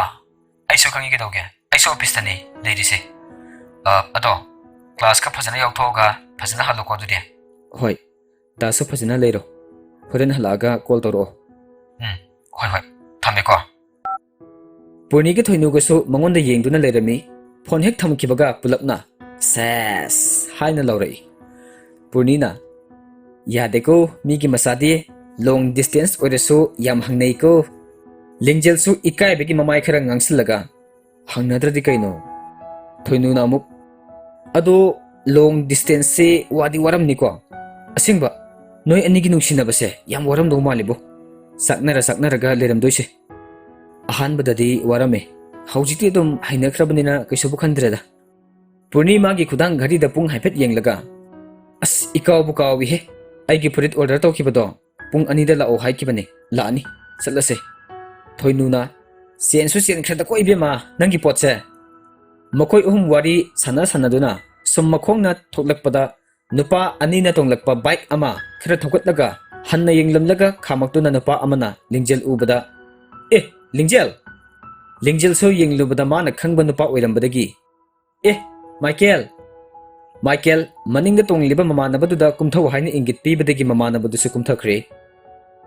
ꯑꯩꯁꯨ ꯈꯪꯉꯤ ꯀꯩꯗꯧꯒꯦ, ꯑꯩꯁꯨ ꯑꯣꯐꯤꯁꯇꯅꯤ ꯂꯩꯔꯤꯁꯦ꯫ ꯑ, ꯑꯗꯣ ꯀ꯭ꯂꯥꯁꯀ ꯐꯖꯅ ꯌꯥꯎꯊꯣꯛꯑꯒ ꯐꯖꯅ ꯍꯜꯂꯨꯀꯣ ꯑꯗꯨꯗꯤ"꯫ "ꯍꯣꯏ, ꯗꯥꯁꯨ ꯐꯖꯅ ꯂꯩꯔꯣ, ꯍꯣꯔꯦꯟ ꯍꯜꯂꯛꯑꯒ ꯀꯣꯜ ꯇꯧꯔꯛꯑꯣ"꯫ "ꯎꯝ, ꯍꯣꯏ ꯍꯣꯏ, ꯊꯝꯃꯦꯀꯣ"꯫ ꯄꯨꯔꯅꯤꯒ ꯊꯣꯏꯅꯨꯒꯁꯨ ꯃꯉꯣꯟꯗ ꯌꯦꯡꯗꯨꯅ ꯂꯩꯔꯝꯃꯤ꯫ ꯐꯣꯟ ꯍꯦꯛ ꯊꯝꯈꯤꯕꯒ ꯄꯨꯂꯞꯅ ꯁꯦꯁ ꯍꯥꯏꯅ ꯂꯧꯔꯛꯏ꯫ ꯄꯨꯔꯅꯤꯅ, "ꯌꯥꯗꯦꯀꯣ, ꯃꯤꯒꯤ ꯃꯆꯥꯗꯤ ꯂꯣꯡ ꯗꯤꯁꯇꯦꯟꯁ ꯑꯣꯏꯔꯁꯨ ꯌꯥꯝ ꯍꯪꯅꯩꯀꯣ꯫" ꯂꯤꯡꯖꯦꯜꯁꯨ ꯏꯀꯥꯏꯕꯒꯤ ꯃꯃꯥꯏ ꯈꯔ ꯉꯥꯡꯁꯤꯜꯂꯒ, "ꯍꯪꯅꯗ꯭ꯔꯗꯤ ꯀꯩꯅꯣ?" ꯊꯣꯏꯅꯨꯅ ꯑꯃꯨꯛ, "ꯑꯗꯣ ꯂꯣꯡ ꯗꯤꯁꯇꯦꯟꯁꯁꯦ ꯋꯥꯗꯤ ꯋꯥꯔꯝꯅꯤꯀꯣ? ꯑꯁꯦꯡꯕ, ꯅꯣꯏ ꯑꯅꯤꯒꯤ ꯅꯨꯡꯁꯤꯅꯕꯁꯦ ꯌꯥꯝ ꯋꯥꯔꯝꯗꯧ ꯃꯥꯜꯂꯤꯕꯣ, ꯆꯥꯛꯅꯔ ꯆꯥꯛꯅꯔꯒ ꯂꯩꯔꯝꯗꯣꯏꯁꯦ꯫ ꯑꯍꯥꯟꯕꯗꯗꯤ ꯋꯥꯔꯝꯃꯦ, ꯍꯧꯖꯤꯛꯇꯤ ꯑꯗꯨꯝ ꯍꯩꯅꯈ꯭ꯔꯕꯅꯤꯅ ꯀꯩꯁꯨꯕꯨ ꯈꯟꯗ꯭ꯔꯦꯗ꯫" ꯄꯨꯔꯅꯤꯃꯥꯒꯤ ꯈꯨꯗꯥꯡ ꯘꯔꯤꯗ ꯄꯨꯡ ꯍꯥꯏꯐꯦꯠ ꯌꯦꯡꯂꯒ, "ꯑꯁ, ꯏꯀꯥꯎꯕꯨ ꯀꯥꯎꯏꯍꯦ, ꯑꯩꯒꯤ ꯐꯨꯔꯤꯠ ꯑꯣꯔꯗꯔ ꯇꯧꯈꯤꯕꯗꯣ ꯄꯨꯡ ꯑꯅꯤꯗ ꯂꯥꯛꯑꯣ ꯍꯥꯏꯈꯤꯕꯅꯦ, ꯂꯥꯛꯑꯅꯤ, ꯆꯠꯂꯁꯦ꯫" ꯊꯣꯏꯅꯨꯅ, "ꯆꯦꯟꯁꯨ ꯆꯦꯟꯈ꯭ꯔꯦꯗꯀꯣ ꯏꯕꯦꯝꯃ, ꯅꯪꯒꯤ ꯄꯣꯠꯁꯦ꯫" ꯃꯈꯣꯏ ꯑꯍꯨꯝ ꯋꯥꯔꯤ ꯁꯥꯟꯅ ꯁꯥꯟꯅꯗꯨꯅ ꯁꯨꯝ ꯃꯈꯣꯡꯅ ꯊꯣꯛꯂꯛꯄꯗ, ꯅꯨꯄꯥ ꯑꯅꯤꯅ ꯇꯣꯡꯂꯛꯄ ꯕꯥꯏꯛ ꯑꯃ ꯈꯔ ꯊꯧꯒꯠꯂꯒ ꯍꯟꯅ ꯌꯦꯡꯂꯝꯂꯒ ꯈꯥꯝꯃꯛꯇꯨꯅ ꯅꯨꯄꯥ ꯑꯃꯅ ꯂꯤꯡꯖꯦꯜ ꯎꯕꯗ, "ꯑꯦ, ꯂꯤꯡꯖꯦꯜ!" ꯂꯤꯡꯖꯦꯜꯁꯨ ꯌꯦꯡꯂꯨꯕꯗ ꯃꯥꯅ ꯈꯪꯕ ꯅꯨꯄꯥ ꯑꯣꯏꯔꯝꯕꯗꯒꯤ, "ꯑꯦ, ꯃꯥꯏꯀꯦꯜ!" ꯃꯥꯏꯀꯦꯜ ꯃꯅꯤꯡꯗ ꯇꯣꯡꯂꯤꯕ ꯃꯃꯥꯟꯅꯕꯗꯨꯗ ꯀꯨꯝꯊꯧ ꯍꯥꯏꯅ ꯏꯪꯒꯤꯠ ꯄꯤꯕꯗꯒꯤ ꯃꯃꯥꯟꯅꯕꯗꯨꯁꯨ ꯀꯨꯝꯊꯈ꯭ꯔꯦ꯫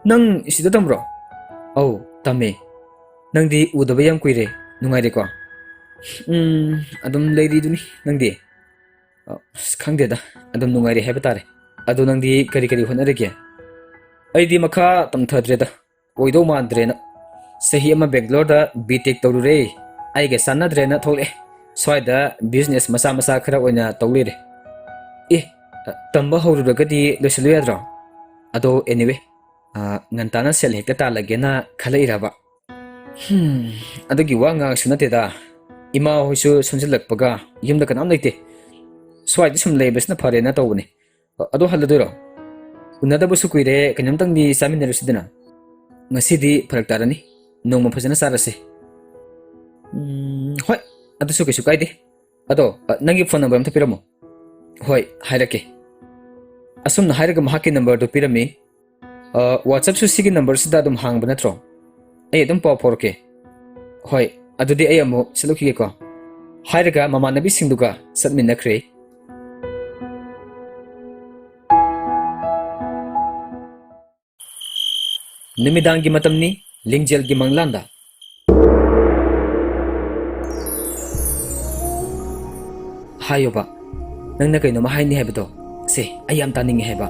"ꯅꯪ ꯁꯤꯗ ꯇꯝꯕ꯭ꯔꯣ?" "ꯑꯧ, ꯇꯝꯃꯦ꯫ ꯅꯪꯗꯤ ꯎꯗꯕ ꯌꯥꯝ ꯀꯨꯏꯔꯦ, ꯅꯨꯡꯉꯥꯏꯔꯦꯀꯣ?" "ꯎꯝ, ꯑꯗꯨꯝ ꯂꯩꯔꯤꯗꯨꯅꯤ, ꯅꯪꯗꯤ?" "ꯑ, ꯑꯁ, ꯈꯪꯗꯦꯗ, ꯑꯗꯨꯝ ꯅꯨꯡꯉꯥꯏꯔꯤ ꯍꯥꯏꯕ ꯇꯥꯔꯦ꯫ ꯑꯗꯣ ꯅꯪꯗꯤ ꯀꯔꯤ ꯀꯔꯤ ꯍꯣꯠꯅꯔꯤꯒꯦ?" "ꯑꯩꯗꯤ ꯃꯈꯥ ꯇꯝꯊꯗ꯭ꯔꯦꯗ, ꯑꯣꯏꯗꯧ ꯃꯥꯟꯗ꯭ꯔꯦꯅ꯫ ꯆꯍꯤ ꯑꯃ ꯕꯦꯡꯒ꯭ꯂꯣꯔꯗ ꯕꯤ ꯇꯦꯛ ꯇꯧꯔꯨꯔꯦ, ꯑꯩꯒ ꯆꯥꯟꯅꯗ꯭ꯔꯦꯅ ꯊꯣꯛꯂꯛꯑꯦ꯫ ꯁ꯭ꯋꯥꯏꯗ ꯕꯤꯖꯤꯅꯦꯁ ꯃꯆꯥ ꯃꯆꯥ ꯈꯔ ꯑꯣꯏꯅ ꯇꯧ ꯂꯩꯔꯦ꯫" "ꯑꯦ, ꯇꯝꯕ ꯍꯧꯔꯨꯔꯒꯗꯤ ꯂꯣꯏꯁꯤꯜꯂꯨ ꯌꯥꯗ꯭ꯔꯣ?" "ꯑꯗꯣ, anyway, ꯑ, ꯉꯟꯇꯥꯅ ꯁꯦꯜ ꯍꯦꯛꯇ ꯇꯥꯜꯂꯒꯦꯅ ꯈꯜꯂꯛꯏꯔꯕ?" "ꯍꯝ, ꯑꯗꯨꯒꯤ ꯋꯥ ꯉꯥꯡꯁꯨ ꯅꯠꯇꯦꯗ꯫ ꯏꯃꯥ ꯍꯣꯏꯁꯨ ꯁꯣꯟꯖꯜꯂꯛꯄꯒ ꯌꯨꯝꯗ ꯀꯅꯥꯝ ꯂꯩꯇꯦ꯫ ꯁ꯭ꯋꯥꯏꯗ ꯁꯨꯝ ꯂꯩꯕꯁꯤꯅ ꯐꯔꯦꯅ ꯇꯧꯕꯅꯦ꯫ ꯑ-, ꯑꯗꯣ ꯍꯜꯂꯗꯣꯏꯔꯣ? ꯎꯅꯗꯕꯁꯨ ꯀꯨꯏꯔꯦ, ꯀꯩꯅꯣꯝꯇꯪꯗꯤ ꯆꯥꯃꯤꯟꯅꯔꯨꯁꯤꯗꯅ꯫" "ꯉꯁꯤꯗꯤ ꯐꯔꯛ ꯇꯥꯔꯅꯤ꯫ ꯅꯣꯡꯃ ꯐꯖꯅ ꯆꯥꯔꯁꯦ꯫" "ꯎꯝ, ꯍꯣꯏ, ꯑꯗꯨꯁꯨ ꯀꯩꯁꯨ ꯀꯥꯏꯗꯦ꯫ ꯑꯗꯣ, ꯑ, ꯅꯪꯒꯤ ꯐꯣꯟ ꯅꯝꯕꯔ ꯑꯝꯇ ꯄꯤꯔꯝꯃꯣ꯫" "ꯍꯣꯏ, ꯍꯥꯏꯔꯛꯀꯦ꯫" ꯑꯁꯨꯝꯅ ꯍꯥꯏꯔꯒ ꯃꯍꯥꯛꯀꯤ ꯅꯝꯕꯔꯗꯨ ꯄꯤꯔꯝꯃꯤ꯫ "ꯑ, WhatsApp-ꯁꯨ ꯁꯤꯒꯤ ꯅꯝꯕꯔꯁꯤꯗ ꯑꯗꯨꯝ ꯍꯥꯡꯕ ꯅꯠꯇ꯭ꯔꯣ? ꯑꯩ ꯑꯗꯨꯝ ꯄꯥꯎ ꯐꯥꯎꯔꯛꯀꯦ꯫" "ꯍꯣꯏ, ꯑꯗꯨꯗꯤ ꯑꯩ ꯑꯃꯨꯛ ꯆꯠꯂꯨꯈꯤꯒꯦꯀꯣ꯫" ꯍꯥꯏꯔꯒ ꯃꯃꯥꯟꯅꯕꯤꯁꯤꯡꯗꯨꯒ ꯆꯠꯃꯤꯟꯅꯈ꯭ꯔꯦ꯫ ꯅꯨꯃꯤꯗꯥꯡꯒꯤ ꯃꯇꯝꯅꯤ, ꯂꯤꯡꯖꯦꯜꯒꯤ ꯃꯪꯂꯥꯟꯗ꯫ ꯍꯥꯏꯌꯣꯕ, ꯅꯪꯅ ꯀꯩꯅꯣꯝꯃ ꯍꯥꯏꯅꯤ ꯍꯥꯏꯕꯗꯣ꯫ ꯁꯦ, ꯑꯩ ꯌꯥꯝ ꯇꯥꯅꯤꯡꯉꯦ ꯍꯥꯏꯕ꯫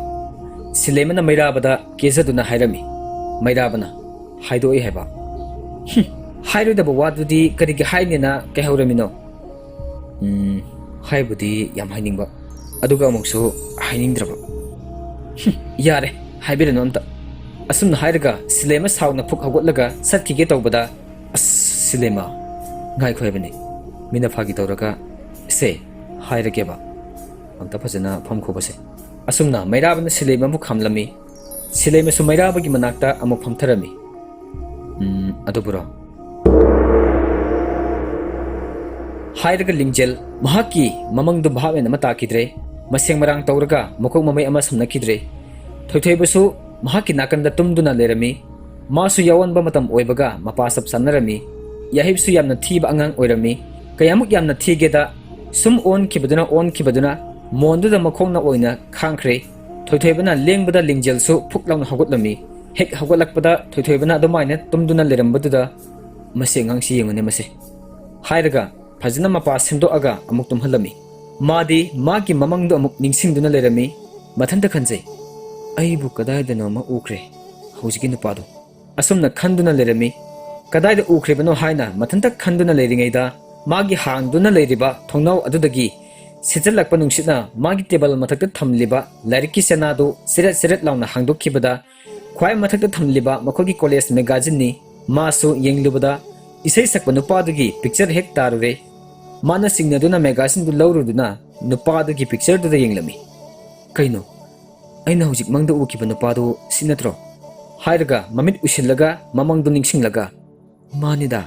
ꯁꯤꯂꯦꯝ ꯑꯃꯅ ꯃꯩꯔꯥꯕꯗ ꯀꯦꯖꯗꯨꯅ ꯍꯥꯏꯔꯝꯃꯤ꯫ ꯃꯩꯔꯥꯕꯅ ꯍꯥꯏꯗꯣꯛꯏ ꯍꯥꯏꯕ꯫ "ꯍꯨꯝ, ꯍꯥꯏꯔꯣꯏꯗꯕ ꯋꯥꯗꯨꯗꯤ ꯀꯔꯤꯒꯤ ꯍꯥꯏꯅꯦꯅ ꯀꯩꯍꯧꯔꯝꯃꯤꯅꯣ?" "ꯎꯝ, ꯍꯥꯏꯕꯨꯗꯤ ꯌꯥꯝ ꯍꯥꯏꯅꯤꯡꯕ, ꯑꯗꯨꯒ ꯑꯃꯨꯛꯁꯨ ꯍꯥꯏꯅꯤꯡꯗ꯭ꯔꯕ꯫" "ꯍꯨꯝ, ꯌꯥꯔꯦ, ꯍꯥꯏꯕꯤꯔꯅꯨ ꯑꯝꯇ꯫" ꯑꯁꯨꯝꯅ ꯍꯥꯏꯔꯒ ꯁꯤꯂꯦꯝ ꯑꯃ ꯁꯥꯎꯅ ꯐꯨꯛ ꯍꯧꯒꯠꯂꯒ ꯆꯠꯈꯤꯒꯦ ꯇꯧꯕꯗ, "ꯑꯁ, ꯁꯤꯂꯦꯝꯃ, ꯉꯥꯏꯈꯣ ꯍꯥꯏꯕꯅꯤ꯫" ꯃꯤꯅ ꯐꯥꯒꯤ ꯇꯧꯔꯒ, "ꯁꯦ, ꯍꯥꯏꯔꯒꯦꯕ, ꯑꯝꯇ ꯐꯖꯅ ꯐꯝꯈꯣꯕꯁꯦ꯫" ꯑꯁꯨꯝꯅ ꯃꯩꯔꯥꯕꯅ ꯁꯤꯂꯦꯝ ꯑꯃꯨꯛ ꯈꯥꯝꯂꯝꯃꯤ꯫ ꯁꯤꯂꯦꯝ ꯑꯃꯁꯨ ꯃꯩꯔꯥꯕꯒꯤ ꯃꯅꯥꯛꯇ ꯑꯃꯨꯛ ꯐꯝꯊꯔꯝꯃꯤ꯫ "ꯎꯝ, ꯑꯗꯨꯕꯨꯔꯣ?" ꯍꯥꯏꯔꯒ ꯂꯤꯡꯖꯦꯜ ꯃꯍꯥꯛꯀꯤ ꯃꯃꯪꯗꯨ ꯚꯥꯞ ꯃꯦꯟ ꯑꯃ ꯇꯥꯈꯤꯗ꯭ꯔꯦ꯫ ꯃꯁꯦꯡ ꯃꯔꯥꯡ ꯇꯧꯔꯒ ꯃꯀꯣꯛ ꯃꯃꯩ ꯑꯃ ꯁꯝꯅꯈꯤꯗ꯭ꯔꯦ꯫ ꯊꯣꯏꯊꯣꯏꯕꯁꯨ ꯃꯍꯥꯛꯀꯤ ꯅꯥꯀꯟꯗ ꯇꯨꯝꯗꯨꯅ ꯂꯩꯔꯝꯃꯤ꯫ ꯃꯥꯁꯨ ꯌꯥꯑꯣꯟꯕ ꯃꯇꯝ ꯑꯣꯏꯕꯒ ꯃꯄꯥ ꯆꯞ ꯆꯥꯅꯔꯝꯃꯤ꯫ ꯌꯥꯍꯤꯞꯁꯨ ꯌꯥꯝꯅ ꯊꯤꯕ ꯑꯉꯥꯡ ꯑꯣꯏꯔꯝꯃꯤ꯫ ꯀꯌꯥꯃꯨꯛ ꯌꯥꯝꯅ ꯊꯤꯒꯦꯗ, ꯁꯨꯝ ꯑꯣꯟꯈꯤꯕꯗꯨꯅ ꯑꯣꯟꯈꯤꯕꯗꯨꯅ ꯃꯣꯟꯗꯨꯗ ꯃꯈꯣꯡꯅ ꯑꯣꯏꯅ ꯈꯥꯡꯈ꯭ꯔꯦ꯫ ꯊꯣꯏꯊꯣꯏꯕꯅ ꯂꯦꯡꯕꯗ ꯂꯤꯡꯖꯦꯜꯁꯨ ꯐꯨꯛ ꯂꯥꯎꯅ ꯍꯧꯒꯠꯂꯝꯃꯤ꯫ ꯍꯦꯛ ꯍꯧꯒꯠꯂꯛꯄꯗ ꯊꯣꯏꯊꯣꯏꯕꯅ ꯑꯗꯨꯃꯥꯏꯅ ꯇꯨꯝꯗꯨꯅ ꯂꯩꯔꯝꯕꯗꯨꯗ "ꯃꯁꯤ ꯑꯉꯥꯡꯁꯤ ꯌꯦꯡꯉꯨꯅꯦ ꯃꯁꯦ" ꯍꯥꯏꯔꯒ ꯐꯖꯅ ꯃꯄꯥ ꯁꯦꯝꯗꯣꯛꯑꯒ ꯑꯃꯨꯛ ꯇꯨꯝꯍꯜꯂꯝꯃꯤ꯫ ꯃꯥꯗꯤ ꯃꯥꯒꯤ ꯃꯃꯪꯗꯨ ꯑꯃꯨꯛ ꯅꯤꯡꯁꯤꯡꯗꯨꯅ ꯂꯩꯔꯝꯃꯤ꯫ ꯃꯊꯟꯇ ꯈꯟꯖꯩ, "ꯑꯩꯕꯨ ꯀꯗꯥꯏꯗꯅꯣꯃ ꯎꯈ꯭ꯔꯦ ꯍꯧꯖꯤꯛꯀꯤ ꯅꯨꯄꯥꯗꯣ꯫" ꯑꯁꯨꯝꯅ ꯈꯟꯗꯨꯅ ꯂꯩꯔꯝꯃꯤ꯫ ꯀꯗꯥꯏꯗ ꯎꯈ꯭ꯔꯤꯕꯅꯣ ꯍꯥꯏꯅ ꯃꯊꯟꯇ ꯈꯟꯗꯨꯅ ꯂꯩꯔꯤꯉꯩꯗ, ꯃꯥꯒꯤ ꯍꯥꯡꯗꯨꯅ ꯂꯩꯔꯤꯕ ꯊꯣꯡꯅꯥꯎ ꯑꯗꯨꯗꯒꯤ ꯁꯤꯠꯆꯜꯂꯛꯄ ꯅꯨꯡꯁꯤꯠꯅ ꯃꯥꯒꯤ ꯇꯦꯕꯜ ꯃꯊꯛꯇ ꯊꯝꯂꯤꯕ ꯂꯥꯏꯔꯤꯛꯀꯤ ꯆꯦꯅꯥꯗꯨ ꯆꯦꯔꯦꯠ ꯆꯦꯔꯦꯠ ꯂꯥꯎꯅ ꯍꯥꯡꯗꯣꯛꯈꯤꯕꯗ, ꯈ꯭ꯋꯥꯏ ꯃꯊꯛꯇ ꯊꯝꯂꯤꯕ ꯃꯈꯣꯏꯒꯤ ꯀꯣꯂꯦꯖ ꯃꯦꯒꯥꯖꯤꯟꯅꯤ꯫ ꯃꯥꯁꯨ ꯌꯦꯡꯂꯨꯕꯗ, ꯏꯁꯩ ꯁꯛꯄ ꯅꯨꯄꯥꯗꯨꯒꯤ ꯄꯤꯛꯆꯔ ꯍꯦꯛ ꯇꯥꯔꯨꯔꯦ꯫ ꯃꯥꯅ ꯆꯤꯡꯅꯗꯨꯅ ꯃꯦꯒꯥꯖꯤꯟꯗꯨ ꯂꯧꯔꯨꯗꯨꯅ ꯅꯨꯄꯥꯗꯨꯒꯤ ꯄꯤꯛꯆꯔꯗꯨꯗ ꯌꯦꯡꯂꯝꯃꯤ꯫ "ꯀꯩꯅꯣ? ꯑꯩꯅ ꯍꯧꯖꯤꯛ ꯃꯪꯗ ꯎꯈꯤꯕ ꯅꯨꯄꯥꯗꯨ ꯁꯤ ꯅꯠꯇ꯭ꯔꯣ?" ꯍꯥꯏꯔꯒ ꯃꯃꯤꯠ ꯎꯏꯁꯤꯜꯂꯒ ꯃꯃꯪꯗꯨ ꯅꯤꯡꯁꯤꯡꯂꯒ, "ꯃꯥꯅꯤꯗ꯫"